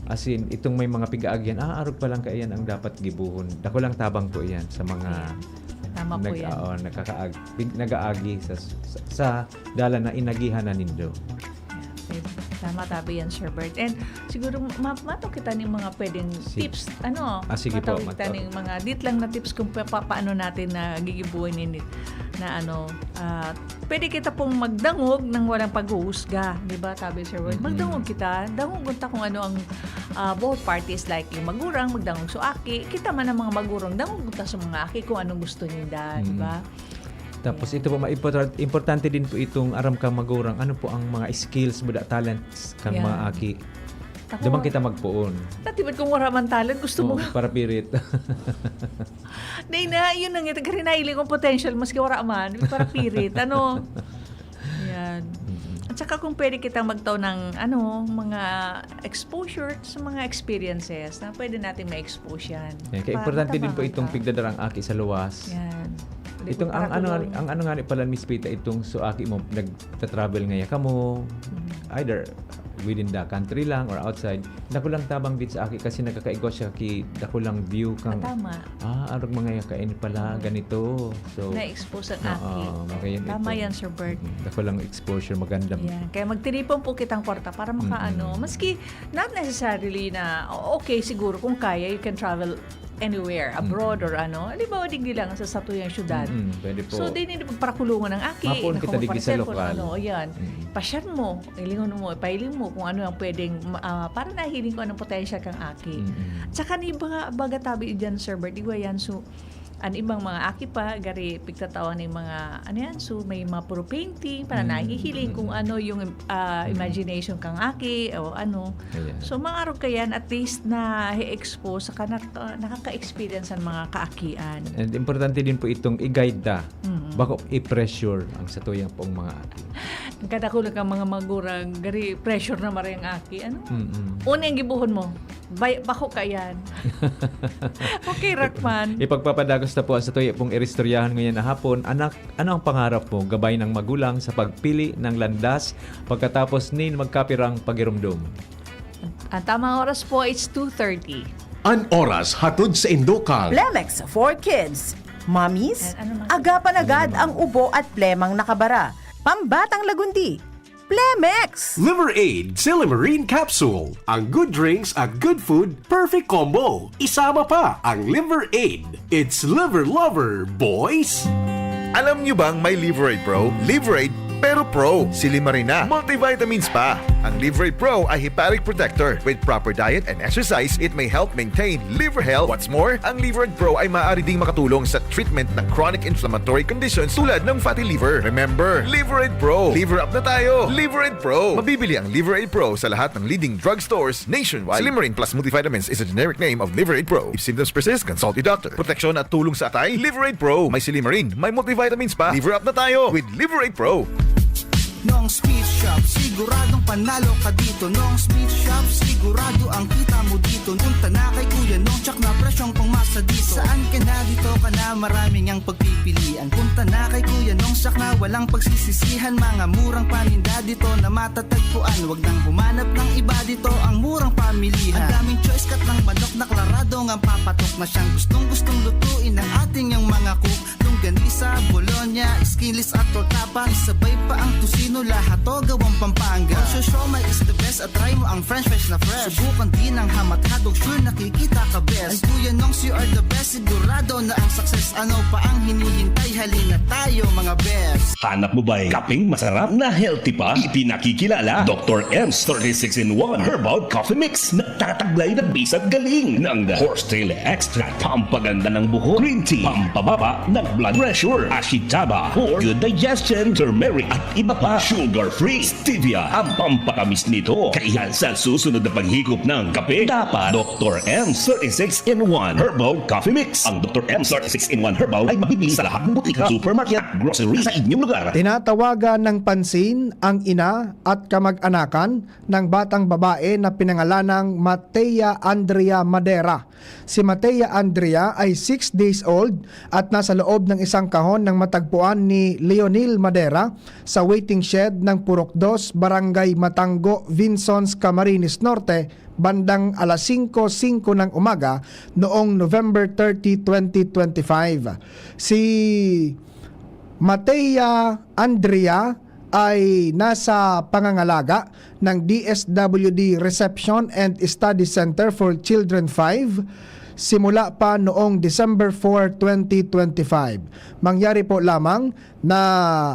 As in, itong may mga pig-aagyan, ah, arog pa lang kaiyan ang dapat gibuhon. Dakulang tabang po iyan sa mga Tama po nag-, yan. Oo, nakakaag-, pig-, nag-aagi sa, sa, sa dalan na inagihan na nindo. Yeah, okay. Tama, tabi yan, Sir Bert. And siguro, ma-, mato kita ning mga pwedeng Sig-, tips, ano, ah, sige po, mato kita ning mga, dit lang na tips kung pa-, pa-, paano natin na gigibuhin ini, na ano, ah, pwede kita pong magdangog nang walang paghuhusga, di ba, tabi, Sir Bert? Mm-mm. Magdangog kita, dangogon ta kung ano ang, ah, both parties, like, yung magurang, magdangog sa aki, kita man ang mga magurang, dangogon ta sa mga aki kung anong gusto ninda, di Mm. ba? Tapos Yeah. ito po, ma-, important, importante din po itong aram ka magurang, ano po ang mga skills, buda talents kan Yeah. mga aki. Ako, Duman kita magpoon. Dati ba't kung wala man talent, gusto mo Oo, nga? Para pirit. Dahil na, yun ang ito, gari nahiling kong potential, maski wala man, para pirit, ano? Yan. Mm-mm. At saka kung pwede kitang magtaw ng, ano, mga exposure sa mga experiences na pwede natin ma-expose yan. Yan, kaya Para importante din po matabang itong ka. pigdadarang aki sa luwas. Yan. Itong ang ano, Pagkakakulong. ang ano nga ni pala, Miss Pita, itong so aki mo, nagta-travel ngaya kamo, Mm. either within the country lang or outside, dakulang tabang din sa aki kasi nakakaigwa siya ki dakulang view kang, Ah, tama. ah, arog mga yakain pala, Mm. ganito. So, Na-expose ang oo, aki. Magayon Tama ito. yan, Sir Bert. Mm, dakulang exposure, maganda. Yan. Kaya magtiripon po kitang kwarta para Mm-mm. makaano. Maski, not necessarily na, o-, okay, siguro kung kaya, you can travel anywhere, abroad Mm-mm. or ano. Halimbawa, digdi lang sa satuyang syudad. Mm-mm, pwede po. So, di nila pagparakulungan ng aki. Mapuon Naku, kita digdi sa magparasel kung lokal. ano, yan. Mm-mm. Pasyar mo, ilingon mo, ipahiling mo kung ano ang pwedeng, ma-, ah, para nahiling ko anong potential kang aki. Mm-mm. Tsaka ni baga, baga tabi dyan, Sir Bert, di ba yan? So, an ibang mga aki pa, gari pigtatawan ng mga, ano yan, so may mga puro painting, para Mm, nahihiling kung mm. ano yung, ah, Mm. imagination kang aki o ano. Ayan. So, mga arog ka yan, at least na-expose, saka nak-, nakaka-experience ang mga kaakian. And importante din po itong i-guide ta. Mm. Bako i-pressure ang satuyang pong mga aki. Ang kadakula kang mga magurang, gari pressure na maray ang aki, ano? Mm-mm. Una yung gibuhon mo. Bay-, bako ka yan. Okay, Rockman. Ipagpapadagos na po ang satuya pong iristoryahan ngayon na hapon. Anak, ano ang pangarap mo gabay ng magulang sa pagpili ng landas pagkatapos nin magkapirang pagirumdom? Ang tamang oras po, it's two thirty. An oras hatod sa Indokal. Plemex for Kids. Mommies, An-, ano, ma-, agapan agad ang ubo at plemang nakabara. Pambatang lagundi. Plemex! Liver Aid Silymarin Capsule. Ang good drinks at good food, perfect combo. Isama pa ang Liver Aid. It's Liver Lover, boys! Alam nyo bang may Liver Aid Pro? Liver Aid, pero Pro. Silymarin na. Multivitamins pa. Ang Liver Aid Pro ay hepatic protector. With proper diet and exercise, it may help maintain liver health. What's more, ang Liver Aid Pro ay maaari ding makatulong sa treatment ng chronic inflammatory conditions tulad ng fatty liver. Remember, Liver Aid Pro. Liver up na tayo. Liver Aid Pro. Mabibili ang Liver Aid Pro sa lahat ng leading drugstores nationwide. Silymarin Plus Multivitamins is a generic name of Liver Aid Pro. If symptoms persist, consult your doctor. Proteksyon at tulong sa atay, Liver Aid Pro. May silymarin, may multivitamins pa. Liver up na tayo with Liver Aid Pro. Nong Sweet Shop, siguradong panalo ka dito. Nong Sweet Shop, sigurado ang kita mo dito. Punta na kay Kuya Nong, tsak na presyong pangmasa dito. Saan ka na, dito ka na, maraming ang pagpipilian. Punta na kay Kuya Nong, tsak na walang pagsisisihan. Mga murang paninda dito na matatagpuan. Wag nang humanap ng iba, dito ang murang pamilihan. Ang daming choice, cut ng manok na klarado ngang papatok na siyang gustong-gustong lutuin ng ating yang mga cook. Longganisa, bologna, skinless at torta pa. Isabay pa ang tocino, lahat to gawang Pampanga. Ang siomai is the best at try mo ang french fries na fresh. Subukan din ang ham at hotdog, sure nakikita ka best. Ay Kuya Nongs, you are the best, sigurado na ang success. Ano pa ang hinihintay? Halina tayo mga best. Hanap mo ba'y kapeng masarap na healthy pa? Ipinakikilala, Doktor M's thirty-six in one Herbal Coffee Mix. Nagtataglay ng bisa at galing ng horsetail extract, pampaganda ng buhok, green tea, pampababa ng blood pressure, ashitaba, poor good digestion, turmeric, at iba pa. Sugar-free, stevia, ang pampatamis nito. Kaya sa susunod na paghigop ng kape, dapat Doktor M thirty-six in one Herbal Coffee Mix. Ang Doktor M thirty-six in one Herbal ay mabibili sa lahat ng butika, supermarket, grocery sa inyong lugar. Tinatawagan ng pansin ang ina at kamag-anakan ng batang babae na pinangalanang Matea Andrea Madera. Si Matea Andrea ay six days old at nasa loob ng isang kahon nang matagpuan ni Leonil Madera sa waiting shed ng Purok Dos, Barangay Matanggo, Vinzons, Camarines Norte, bandang alas singko singko ng umaga noong November thirty, twenty twenty-five. Si Matea Andrea ay nasa pangangalaga ng D S W D Reception and Study Center for Children five simula pa noong December four, twenty twenty-five. Mangyari po lamang na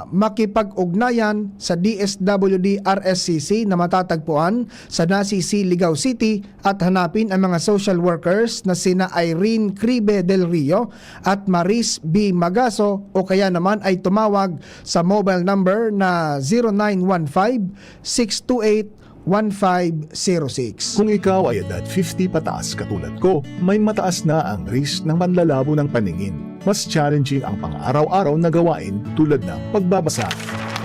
makipag-ugnayan sa D S W D R S C C na matatagpuan sa Nasisi, Ligao City at hanapin ang mga social workers na sina Irene Cribe Del Rio at Maris B Magaso o kaya naman ay tumawag sa mobile number na zero nine one five, six two eight, one five zero six. Kung ikaw ay edad fifty pataas katulad ko, may mataas na ang risk ng panlalabo ng paningin. Mas challenging ang pang-araw-araw na gawain tulad ng pagbabasa,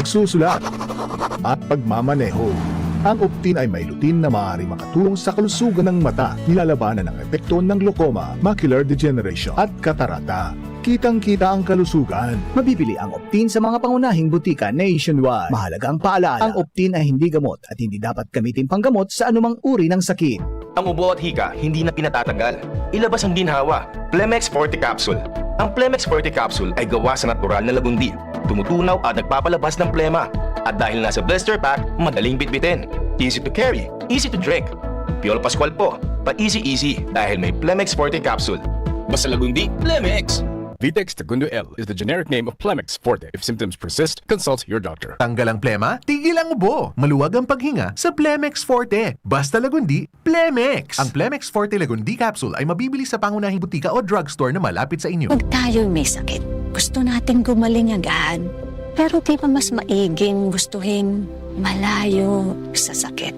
pagsusulat, at pagmamaneho. Ang Optin ay may lutein na maaaring makatulong sa kalusugan ng mata. Nilalabanan ang epekto ng glaucoma, macular degeneration, at katarata. Kitang-kita ang kalusugan. Mabibili ang Optin sa mga pangunahing butika nationwide. Mahalagang paalala, ang Optin ay hindi gamot at hindi dapat gamitin panggamot sa anumang uri ng sakit. Ang ubo at hika, hindi na pinatatanggal. Ilabas ang ginhawa. Plemex Forte Capsule. Ang Plemex Forte Capsule ay gawa sa natural na lagundi. Tumutunaw at nagpapalabas ng plema. At dahil nasa blister pack, madaling bitbitin. Easy to carry, easy to drink. Piolo Pascual po, pa-easy-easy dahil may Plemex Forte Capsule. Basta lagundi, Plemex! Vitex Segundo L is the generic name of Plemex Forte. If symptoms persist, consult your doctor. Tanggal ang plema, tigil ang ubo. Maluwag ang paghinga sa Plemex Forte. Basta lagundi, Plemex! Ang Plemex Forte Lagundi Capsule ay mabibili sa pangunahing butika o drugstore na malapit sa inyo. Pag tayo'y may sakit, gusto nating gumaling agad. Pero di ba mas maiging gustuhin malayo sa sakit?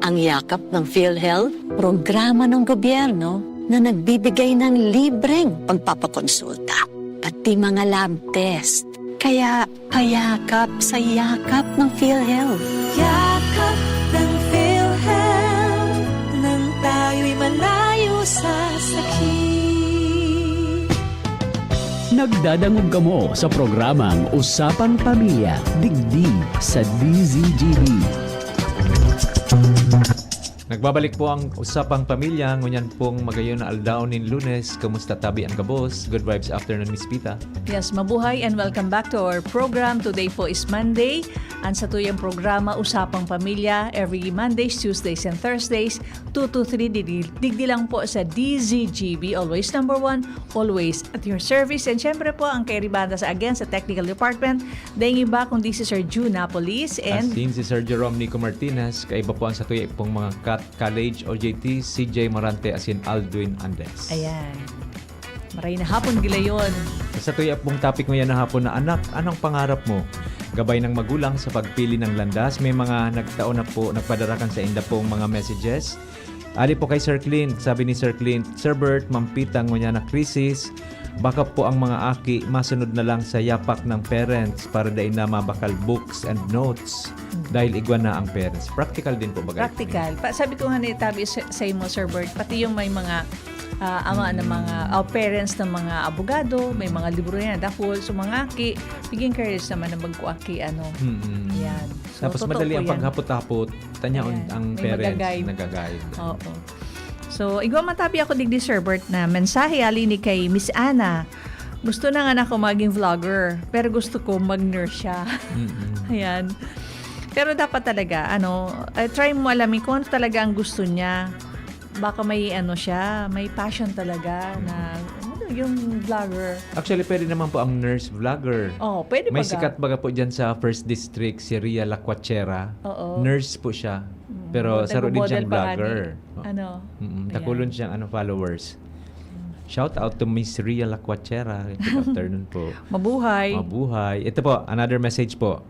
Ang Yakap ng PhilHealth, programa ng gobyerno na nagbibigay ng libreng pagpapakonsulta, pati mga lab test. Kaya payakap sa yakap ng PhilHealth. Yakap ng PhilHealth, nang tayo'y manayo sa sakit. Nagdadangog kamo sa programang Usapang Pamilya, digdi sa D Z G B. Nagbabalik po ang Usapang Pamilya, ngunyan pong magayon na aldaw nin Lunes. Kumusta tabi an gabos? Good vibes afternoon, Miss Pita. Yes, mabuhay and welcome back to our program. Today po is Monday. Ang satuyang programa, Usapang Pamilya, every Mondays, Tuesdays, and Thursdays, two to three, digdi, digdi lang po sa D Z G B. Always number one, always at your service. And syempre po, ang kairibanda sa, again, sa technical department, daing iba kundi si Sir Ju Napolis and Asin si Sir Jerome Nico Martinez, kaiba po ang satuya pong mga kat-, college, O J T, C J Marante, asin Aldwin Andes. Ayan. Maray na hapon, gilayon. Sa satuya pong topic ngayon na hapon na, "Anak, anong pangarap mo?" Gabay ng magulang sa pagpili ng landas. May mga nagtao na po, nagpadarakan sa inda pong mga messages. Ali po kay Sir Clint, sabi ni Sir Clint, "Sir Bert, Ma'am Pita, ngunyan na krisis, baka po ang mga aki masunod na lang sa yapak ng parents para dai na mabakal books and notes dahil igwa na ang parents." Practical din po bagay. Practical. Pa, sabi ko nga ni tabi sa, sa imo, Sir Bert, pati yung may mga, ah, ama ng mga, ah, parents ng mga abogado, may mga libro yan, dahil sa mga aki, big encourage naman na magkuaki, ano. Mm-mm. Yan. So, tapos totoo madali po ang yan. Paghapot-hapot, tanyaon. Ayan. Ang may parents magagaid. Nagagaid. Oo. So, igwa matabi ako digdi, Sir Bert, na mensahe ali ni kay Miss Ana. Gusto na nga ako maging vlogger, pero gusto ko mag-nurse siya. Mm-mm. Ayan. Pero dapat talaga, ano, eh, try mo alamin kung ano talaga ang gusto niya. Baka may ano siya, may passion talaga na, ano, yung vlogger. Actually, pwede naman po ang nurse vlogger. Oh, pwede. May baga sikat baga po dyan sa First District, si Ria Lacuachera. Oo. Nurse po siya. Mm, pero saro din siyang vlogger. Nagmo-model pa nga ni, ano. Mm-mm. Ayan. Dakulon siyang, ano, followers. Shout out to Miss Ria Lacuachera. Good afternoon po. Mabuhay. Mabuhay. Ito po, another message po.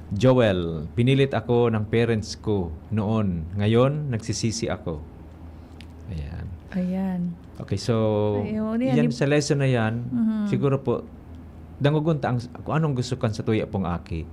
Joel, pinilit ako ng parents ko noon. Ngayon, nagsisisi ako. Ayan. Ayan. Okay, so, Ayun, yan, yan di- sa lesson na yan, Mhm. siguro po, dangogon ta ang, kung anong gusto kan sa tuya pong aki.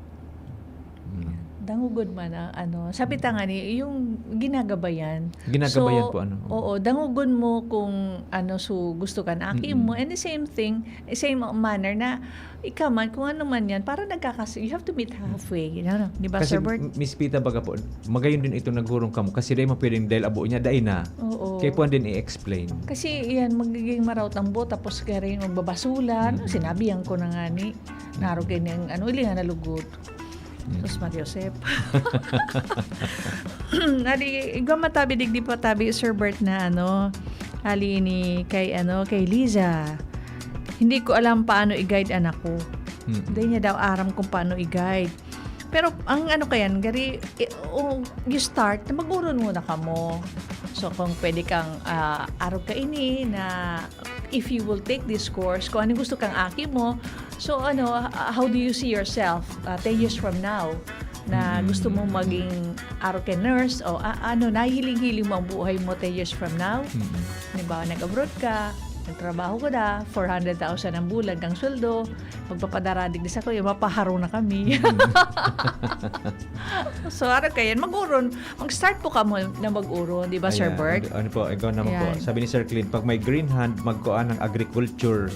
Mm. Dangogod man ang ano. Sabi ta nga ni, yung ginagabayan. Ginagabayan So, po, ano? Oo, dangogon mo kung ano, so gusto kan aki Mm-mm. mo. And the same thing, same manner na ikaw man, kung ano man yan, para nagkakas-, you have to meet halfway. You know, di ba, Kasi Sir Bert? M- Miss Pita, baga po, magayon din itong nagurong kamo. Kasi dahil mo pwedeng dahil abo niya, dahil na. Oo. Kaya po din i-explain. Kasi yan, magiging maraot ang buhok, tapos kaya rin magbabasula. No? Mm. Sinabi yan ko na nga ni, narog kayo niyang, ano, ili nga nalugod. Mm. Tapos Mario Josep. Nadi, igwa matabi, digdi pa tabi, Sir Bert, na ano, ali ini kay, ano, kay Liza. Hindi ko alam paano i-guide anak ko. Mm. Hindi niya daw aram kung paano i-guide. Pero ang ano kayan, gari, eh, oh, you start na mag-uron muna kamo. So kung pwede kang ah, arog ka ini na if you will take this course, kung ano gusto kang aki mo, so ano, h- how do you see yourself uh, ten years from now? Na Mm. gusto mo maging arog ka nurse o ah, ano, nahiling-hiling mo ang buhay mo ten years from now? Mm. Halimbawa, nag-abroad ka, nagtrabaho ka na, four hundred thousand ang bulan kang sweldo, magpapadaradig sa kuya, mapaharo na kami. So, araw kayan, mag-uron. Mag-start po ka mo na mag-uron, di ba, Sir Ayan. Bert? Ano, ano po, ikaw naman po. Ayan. Sabi ni Sir Clint, pag may green hand, magkuha ng agriculture.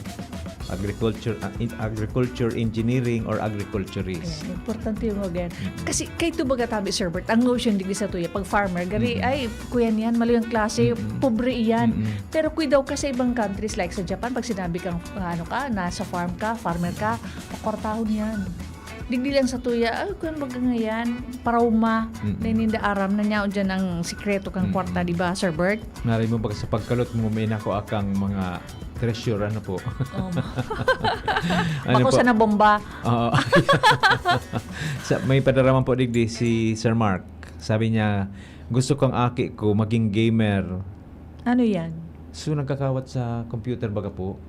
Agriculture, ah, in- agriculture engineering or agriculturist. Ayan, importante yung again. Mm. Kasi kay to baga tabi, Sir Bert, ang notion digdi sa tuya, pag farmer, gari, Mm. ay, kuya niyan, malo yung klase, Mm-mm. pobre iyan. Mm-mm. Pero kui daw ka sa ibang countries, like sa Japan, pag sinabi kang, ano ka, nasa farm ka, farmer ka, pakwartahon yan. Digdi lang sa tuya, ay, kuya, baga nga yan, parauma, Mm-mm. na ininda aram na niya, o dyan ang sikreto kang Mm-mm. kwarta, di ba, Sir Bert? Nari mo ba sa pagkalot mo, may nakuha kang mga treasure, ano po? Um, Ano bako po? sa nabomba. Oo. Sa, may padaraman po digdi si Sir Mark. Sabi niya, gusto kong aki ko maging gamer. Ano yan? So, nagkakawat sa computer baga po?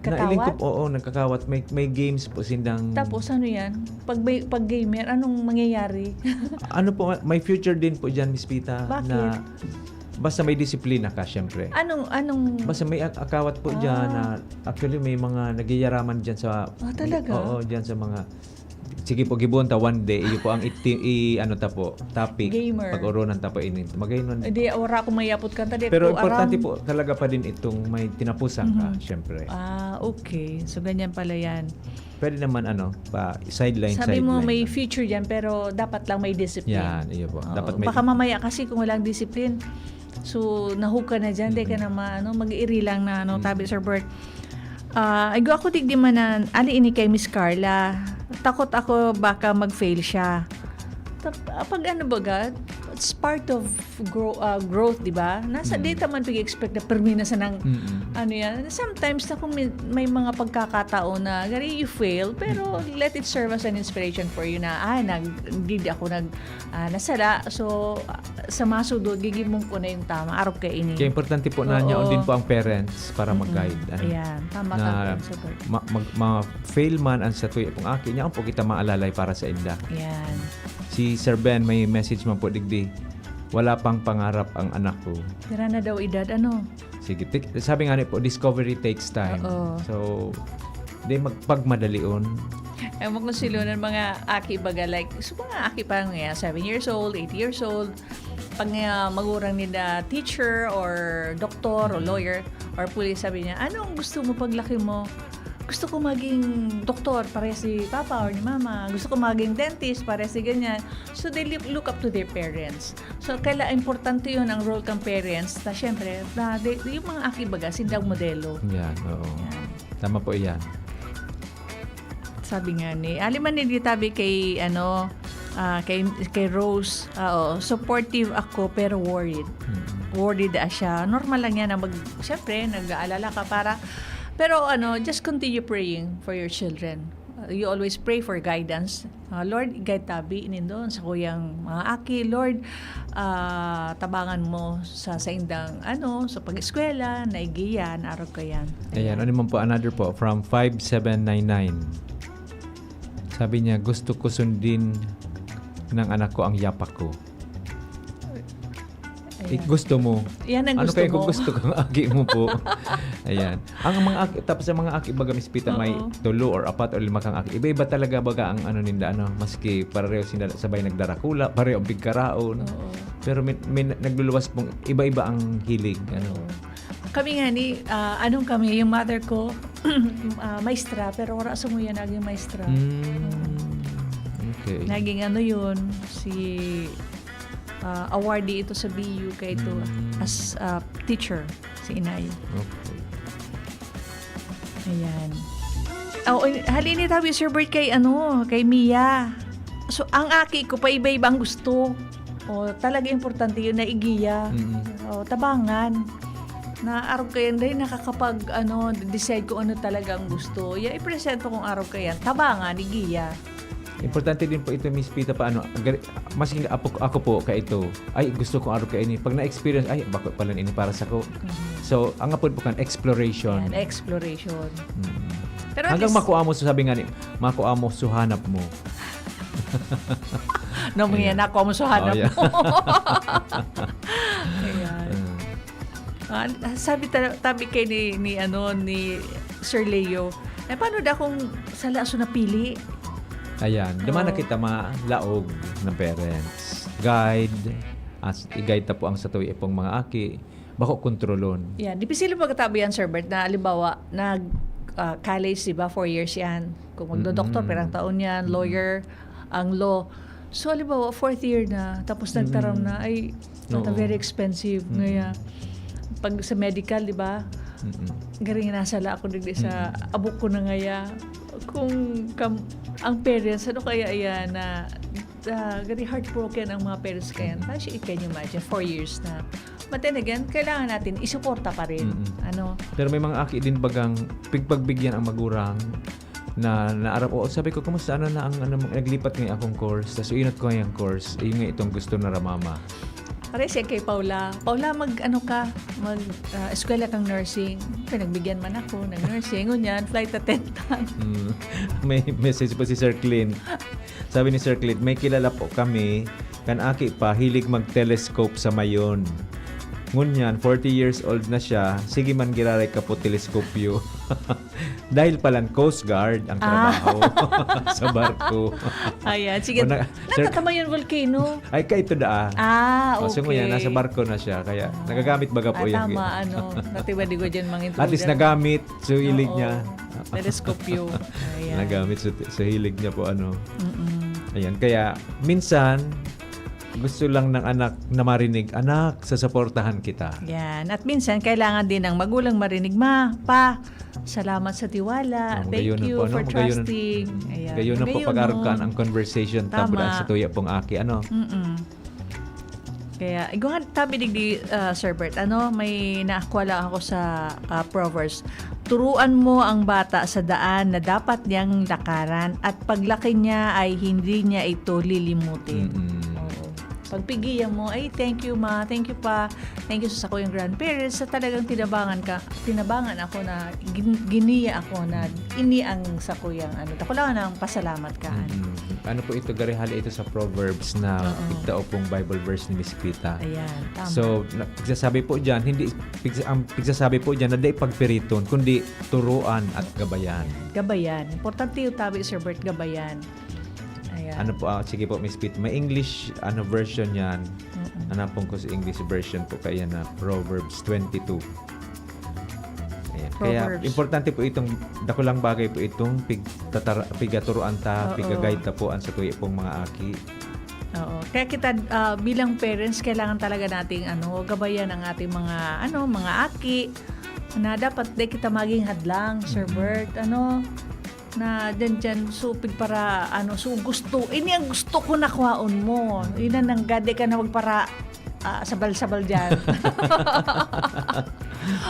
Nailing ko Kakawat? po, oo, nagkakawat. May, may games po sindang... Tapos ano yan? Pag, may, pag gamer, anong mangyayari? Ano po, may future din po dyan, Miss Pita, Bakit? Na basta may disiplina ka, syempre. Anong, anong... Basta may ak- akawat po dyan Ah. Na actually may mga nagyayaraman dyan sa... Ah, talaga? Oo, dyan sa mga... Sige po, gibuon ta one day, iyo po ang iti, i, ano ta po, topic. Gamer. Pag-urunan ta po ini. Magayon man. Hindi, wala akong mayapot kanta. Di Pero ko importante aram. Po talaga pa din itong may tinapusan ka, Mhm. syempre. Ah, okay. So, ganyan pala yan. Pwede naman ano, pa sideline, Sabi mo sideline may lang. Future dyan, pero dapat lang may discipline. Yan, iyo po. Oo. Dapat may Baka mamaya kasi kung walang discipline, so nahug ka na dyan, di ka Mm. na ma-, ano, mag-iiri lang na ano, Mm. tabi, Sir Bert. Ah, ay, ako digdi man na, ali ini kay Miss Carla. Takot ako baka mag-fail siya. Tap-, ah, pag ano baga, it's part of grow, ah, growth, di ba? Nasa Mm. data man pag-expect na permi na sa nang Mm-mm. ano yan. Sometimes na kung may, may mga pagkakataon na gari you fail, pero Mm. let it serve as an inspiration for you na, ah, nag, hindi ako nag, ah, nasala. So, ah, sa masudod, gigimong ko na yung tama. Arog ka ini. Kaya importante po na Oo. niya din po ang parents para Mm-mm. mag-guide. Ano, Ayan. Tama na ka, Sir Bert. ma- mag- ma-fail man ang sa tuya pong aki niya, ang po kita maalalay para sa inda. Ayan. Si Sir Ben, may message man po digdi. Wala pang pangarap ang anak ko. Tira na daw edad, ano? Sige, tik- sabi nga ni po, discovery takes time. Oo. So, di magpagmadalion. Ang mga konsilonan, mga aki baga, like, so mga aki pa nga, seven years old, eight years old, pag nga magurang nila teacher or doktor o lawyer or police, sabi niya, "Anong gusto mo paglaki mo?" "Gusto ko maging doktor, pare si papa or ni mama. Gusto ko maging dentist, pare si ganyan." So, they li- look up to their parents. So, kaila importante yun ang role kang parents. Na, syempre, na they, yung mga aki baga, sindang modelo. Yan, oo. Yan. Tama po yan. Sabi nga ni, ali man ni tabi kay, ano, ah, kay, kay Rose, ah, oo, supportive ako pero worried. Mm. Worried na siya. Normal lang yan na mag, syempre, nag-aalala ka para, pero ano, just continue praying for your children. You always pray for guidance. Ah, Lord, i-guide tabi nindon sa kuyang mga aki. Lord, ah, tabangan mo sa saindang, ano, sa pag-eskwela, na igiya, na arog kaiyan. Ayan, ano man po, another po, from five seven nine nine. Sabi niya, "Gusto ko sundin ng anak ko ang yapak ko." Eh, Ayan. Gusto mo. Yan ang Ano gusto kaya mo. Kung gusto kang aki mo po? Ayan. Ang mga aki, tapos ang mga aki, baga, Miss Pita, may Oo. tulo or apat or lima kang aki. Iba-iba talaga, baga, ang ano ninda, ano, maski pareho sinda sabay nagdarakula, pareho ang pigkaraon. Oo. Pero may, may na- nagluluwas pong iba-iba ang hilig. Ano. Oo. Kami nga ni, ah, anong kami, yung mother ko, ah, maestra, pero wala sa nguya naging maestra. Mm. Okay. Naging ano yun, si ah, awardee ito sa B U kay ito Mm. as ah, teacher, si inay. Okay. Ayan. Oh, halini tabi, Sir Bert, kay ano, kay Mia. So, ang aki ko, paiba-iba ang gusto. O, talaga importante yun na igiya. Mm. O, tabangan. Na arog kayan rin, nakakapag, ano, decide kung ano talaga ang gusto. Ya, ipresento kong arog kayan. Tabangan, igiya. Importante din po ito, Miss Pita, paano, gar- mas ako, ako po, ka ito, ay, gusto ko arog kaini. Pag na-experience, ay, bako pala ini para sa ko. So, ang apod po kan, exploration. Yan, exploration. Mm. Pero at Hanggang least- makuha mo, sabi nga ni, makuha mo, suhanap mo. No, mga Ayan. Nakuha mo suhanap Oh, yeah. mo. Ayan. Mm. Ah, sabi ta- tabi kay ni, ni ano ni Sir Leo, eh, paano da kung sala so napili? Ayan, Oo. Dumana kita malaog na parents. Guide, as i-guide ta po ang satuya pong mga aki, bako kontrolon. Yan, dipisil pagkatabi yan, Sir Bert, na halimbawa, nag ah, college, di ba, four years yan. Kung magdodoktor, Mm-mm. pirang taon yan, Mm-mm. Lawyer, ang law. So, halimbawa, fourth year na, tapos nagtaram Mm-mm. na, ay, Oo. very expensive. Mm-mm. Ngaya, pag sa medical, di ba, Mm-mm. garing nasala ako digdi sa Mm-mm. abok ko na ngaya. Kung kam- ang parents, ano kaya yan na ah, gari heartbroken ang mga parents kayan. Mm-mm. Kasi, can you imagine, four years na. But then again, kailangan natin isuporta pa rin. Mm-mm. Ano? Pero may mga aki din bagang pigpagbigyan ang magurang na naarap. O, sabi ko, "Kumusta? Ano na ang, ano, naglipat ngayon akong course?" Tapos inot ko ngayong course. Yun nga itong gusto na ramama. Pare siya kay Paula. Paula, mag, ano ka, mag, ah, eskwela kang nursing. Pinagbigyan man ako ng nursing. Ngunyan, flight attendant. Mm. May message po si Sir Clint. Sabi ni Sir Clint, "May kilala po kami, kan aki pa, hilig mag-telescope sa mayon. Ngunyan, forty years old na siya, sige man giraray ka po teleskopyo." Dahil palan Coast Guard ang Ah. trabaho sa barko. Ayan, sige. O, na- Sir- Natatama yung volcano. Ay, kaito daa. Ah, okay. O, so, ngunyan, nasa barko na siya, kaya nagagamit baga po Ah, yung tama, ano, natiwadigo dyan mga At least intruder. Nagamit, so hilig Oo. Niya. Teleskopyo. Ayan. Nagamit sa, sa hilig niya po, ano. Mm-mm. Ayan, kaya minsan, gusto lang ng anak na marinig, "Anak, sasaportahan kita." Yan. At minsan, kailangan din ng magulang marinig, "Ma, pa, salamat sa tiwala. Ah, Thank magayon you po, ano? for Magayon. Trusting." Ayan. Gayon na po Magayon, pag-arog no? Kan ang conversation Tama. Tabla sa tuya pong aki, ano? Mm-mm. Kaya, igwa nga tabi digdi, ah, Sir Bert, ano, may nakuha lang ako sa ah, Proverbs. "Turuan mo ang bata sa daan na dapat niyang lakaran at paglaki niya ay hindi niya ito lilimutin." Mm-mm. Oo. Pagpigiyan mo, "Ay, thank you, ma. Thank you, pa. Thank you sa sakuyang grandparents sa talagang tinabangan ka, tinabangan ako na gin- giniya ako na ini ang sakuyang ano." Ako lang ang pasalamat ka. Mm-mm. Ano po ito, gari hali ito sa Proverbs na Oo. Pigtao pong Bible verse ni Miss Pita. Ayan, tama. So, na, pigsasabi po dyan, hindi, pigsa, ang pigsasabi po dyan na di pagpiriton, kundi turuan at gabayan. Gabayan. Importante yung tabi, Sir Bert, gabayan. Ayan. Ano po, ah, sige po, Miss Pita, may English, ano, version yan. Mm-mm. Hanapon ko sa English version po, kaya na Proverbs twenty-two. Ayan. Kaya Proverbs. Importante po itong, dakulang bagay po itong pigtatara, pigaturuan ta, Oo. Pigaguide ta po ang satuya pong mga aki. Oo. Kaya kita, ah, bilang parents, kailangan talaga nating, ano, gabayan ang ating mga, ano, mga aki na dapat di kita maging hadlang, Sir Mm-mm. Bert, ano, na dyan, dyan, supig para, ano, so gusto, ini ang gusto ko na kwaon mo. Ina nang gade ka na magpara, ah, sabal-sabal dyan.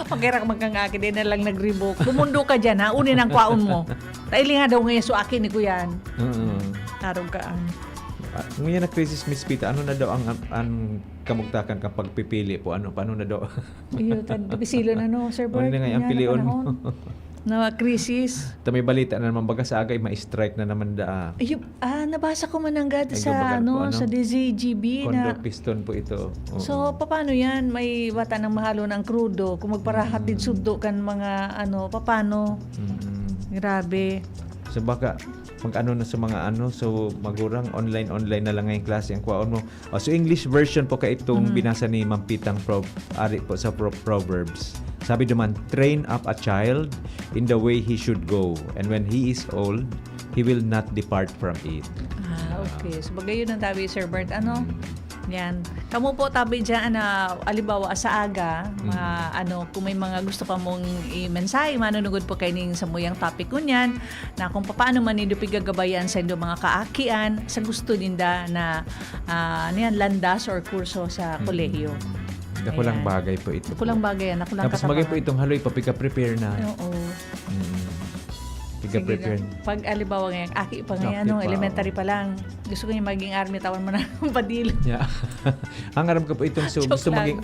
Pagkira ka magkangaki, di na lang nag-revoke. Bumundo ka dyan, ha? Uni nang kwaon mo. Dahil nga daw ngayon, so aki ni Kuyan. Oo. Tarong ka, ah. Ah, ngayon na crisis, Miss Pita, ano na daw ang, ang kamugtakan kang pagpipili po? Ano, paano na daw? Iyo, tan-, bisilo na, no, Sir Ano Bert? na nga ang Nangyari pilion panahon. mo? Na crisis. Ito may balita na naman baga sa agay, ma-strike na naman da. Ayun, ah, nabasa ko man nanggad Ay, sa, gumbagal ano, po, ano? sa D Z G B Condor na. Piston po ito. Oo. So, paano yan? May bata ng mahalo ng krudo. Kung magparahatid sundo kan mga, ano, paano? Mm-mm. Grabe. So baka mag-ano na sa mga ano, so magurang online-online na lang ngayong klase ang kwaon mo. Oh, so English version po ka itong Mm. binasa ni Ma'am Pitang Pro-, ari po sa Pro- Proverbs. Sabi naman, "Train up a child in the way he should go, and when he is old, he will not depart from it." Ah, okay. So, bagay yun ang tabi, Sir Bert. Ano? Mm. Yan. Kamo po, tabi dyan, na, alibawa, sa aga, Mm. mga, ano, kung may mga gusto ka mong i-mensahe, manunugod po kayo ning samuyang topic ngunyan, na kung paano man nindo pigagabayan sa indo mga kaakian, sa gusto ninda na, ah, ano yan, landas or kurso sa Mm. kolehiyo. Dakulang Ayan. bagay po ito. Dakulang bagay yan, dakulang Tapos magay po katabangan. Itong haloy, papiga-prepare na. Oo. Mm. Sige Piga-prepare. lang. Pag alibawa ngayon, aki pa ngayon, Aki ano, pa, elementary oo. pa lang. Gusto ko yung maging army, tawan mo na ang padil. Yeah. Ang aram ko po itong so, Joke gusto lang. maging,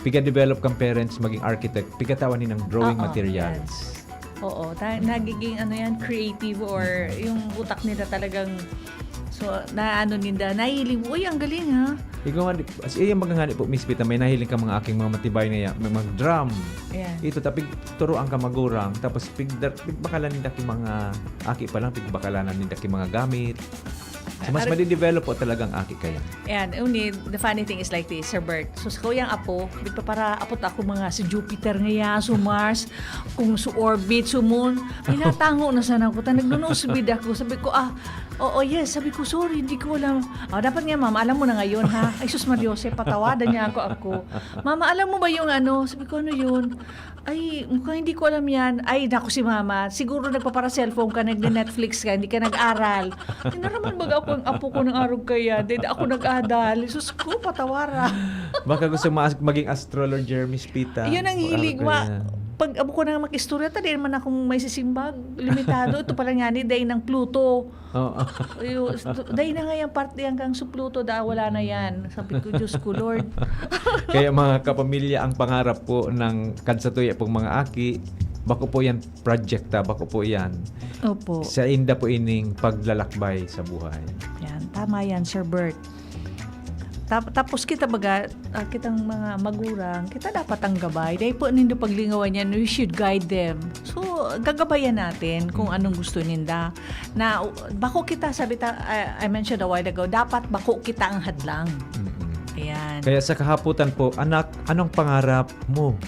piga-develop kang parents, maging architect, pigatawan ninang drawing Oo, materials. Oo, ta- nagiging ano yan, creative or yung utak nila talagang, so, na ano ninda, nahiling mo, "Uy, ang galing ha." Ikaw nga, di- as, eh, yung mga nga po, Miss Pita, may nahiling ka mga aking mga matibay na yan, may mag-drum. Ayan. Ito, tapig turuan ka magurang, tapos pigdar, pigbakalan ninda ki mga aki pa lang, pigbakalanan ninda ki mga gamit. So, mas Ar- madidevelop po talagang aki kaya. Ayan, uni, the funny thing is like this, Sir Bert. So, sa kuyang apo, nagpaparaapot ako mga si Jupiter ngayon, so Mars, kung so orbit, so moon. Ay, natango na sana ako. Ta, nagnunuspid ako. Sabi ko, ah, oo, yes. Sabi ko, sorry, hindi ko alam. Ah, dapat nga, mama, alam mo na ngayon, ha? Ay, sus, Maria Jose, patawadan niya ako, ako. Mama, alam mo ba yung ano? Sabi ko, ano yun? Ay, mukhang hindi ko alam yan. Ay, naku, si mama. Siguro nagpapara-cellphone ka, nag-Netflix ka, hindi ka nag-aral. Tinaraman baga ako ang apo ko ng arog kaya. Dahil ako nag-adal. Sus ko, patawara. Baka gusto ma- maging astrologer, Miss Pita. Yun ang Baka hilig. gusto Ma, yan. Pag abo ko na nga mag-istorya, ta, di naman akong may sisimbag. Limitado. Ito pala nga ni, dahil ng Pluto. Oo. Ayun, dahil na nga yung parte hanggang sa Pluto, da, wala na yan. Sabi ko, "Diyos ko, Lord." Kaya mga kapamilya, ang pangarap po ng kadsatuya pong mga aki, bako po yan project ta, bako po yan. Opo. Sa inda po ining paglalakbay sa buhay. Yan, tama yan, Sir Bert. Tap- tapos kita baga, ah, kitang mga magurang, kita dapat ang gabay. Dahil po nindo paglingawan yan, we should guide them. So, gagabayan natin kung anong gusto ninda. Na, uh, bako kita, sabi ta, I, I mentioned a while ago, dapat bako kita ang hadlang. Mm-mm. Ayan. Kaya sa kahaputan po, anak, anong pangarap mo?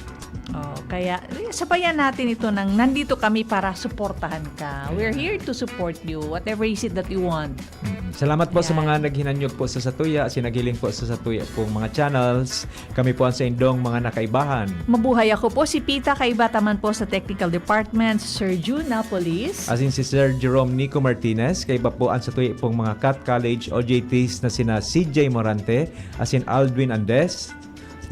Oh, kaya, eh, sabayan natin ito ng nandito kami para suportahan ka. We're here to support you, whatever is it that you want. Mm. Salamat po sa Ayan. mga naghinanyog po sa satuya, asin naghiling po sa satuya pong mga channels. Kami po ang sa indong mga nakaibahan. Mabuhay, ako po si Pita, kaiba taman po sa Technical Department, Sir June Napolis. Asin si Sir Jerome Nico Martinez, kaiba po ang satuya pong mga Cat College O J Ts na sina C J Morante, asin Aldwin Andes.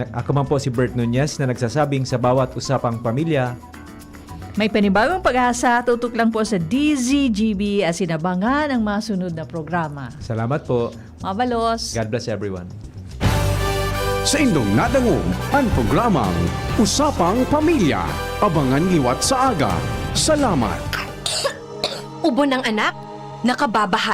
Na- Ako man po si Bert Nunez na nagsasabing sa bawat usapang pamilya. May panibagong pag-asa, tutok lang po sa D Z G B, asin abangan ang mga sunod na programa. Salamat po. Mabalos! God bless everyone. Sa indong nadangog ang programang Usapang Pamilya. Abangan liwat sa aga. Salamat. Ubo ng anak? Nakababahay?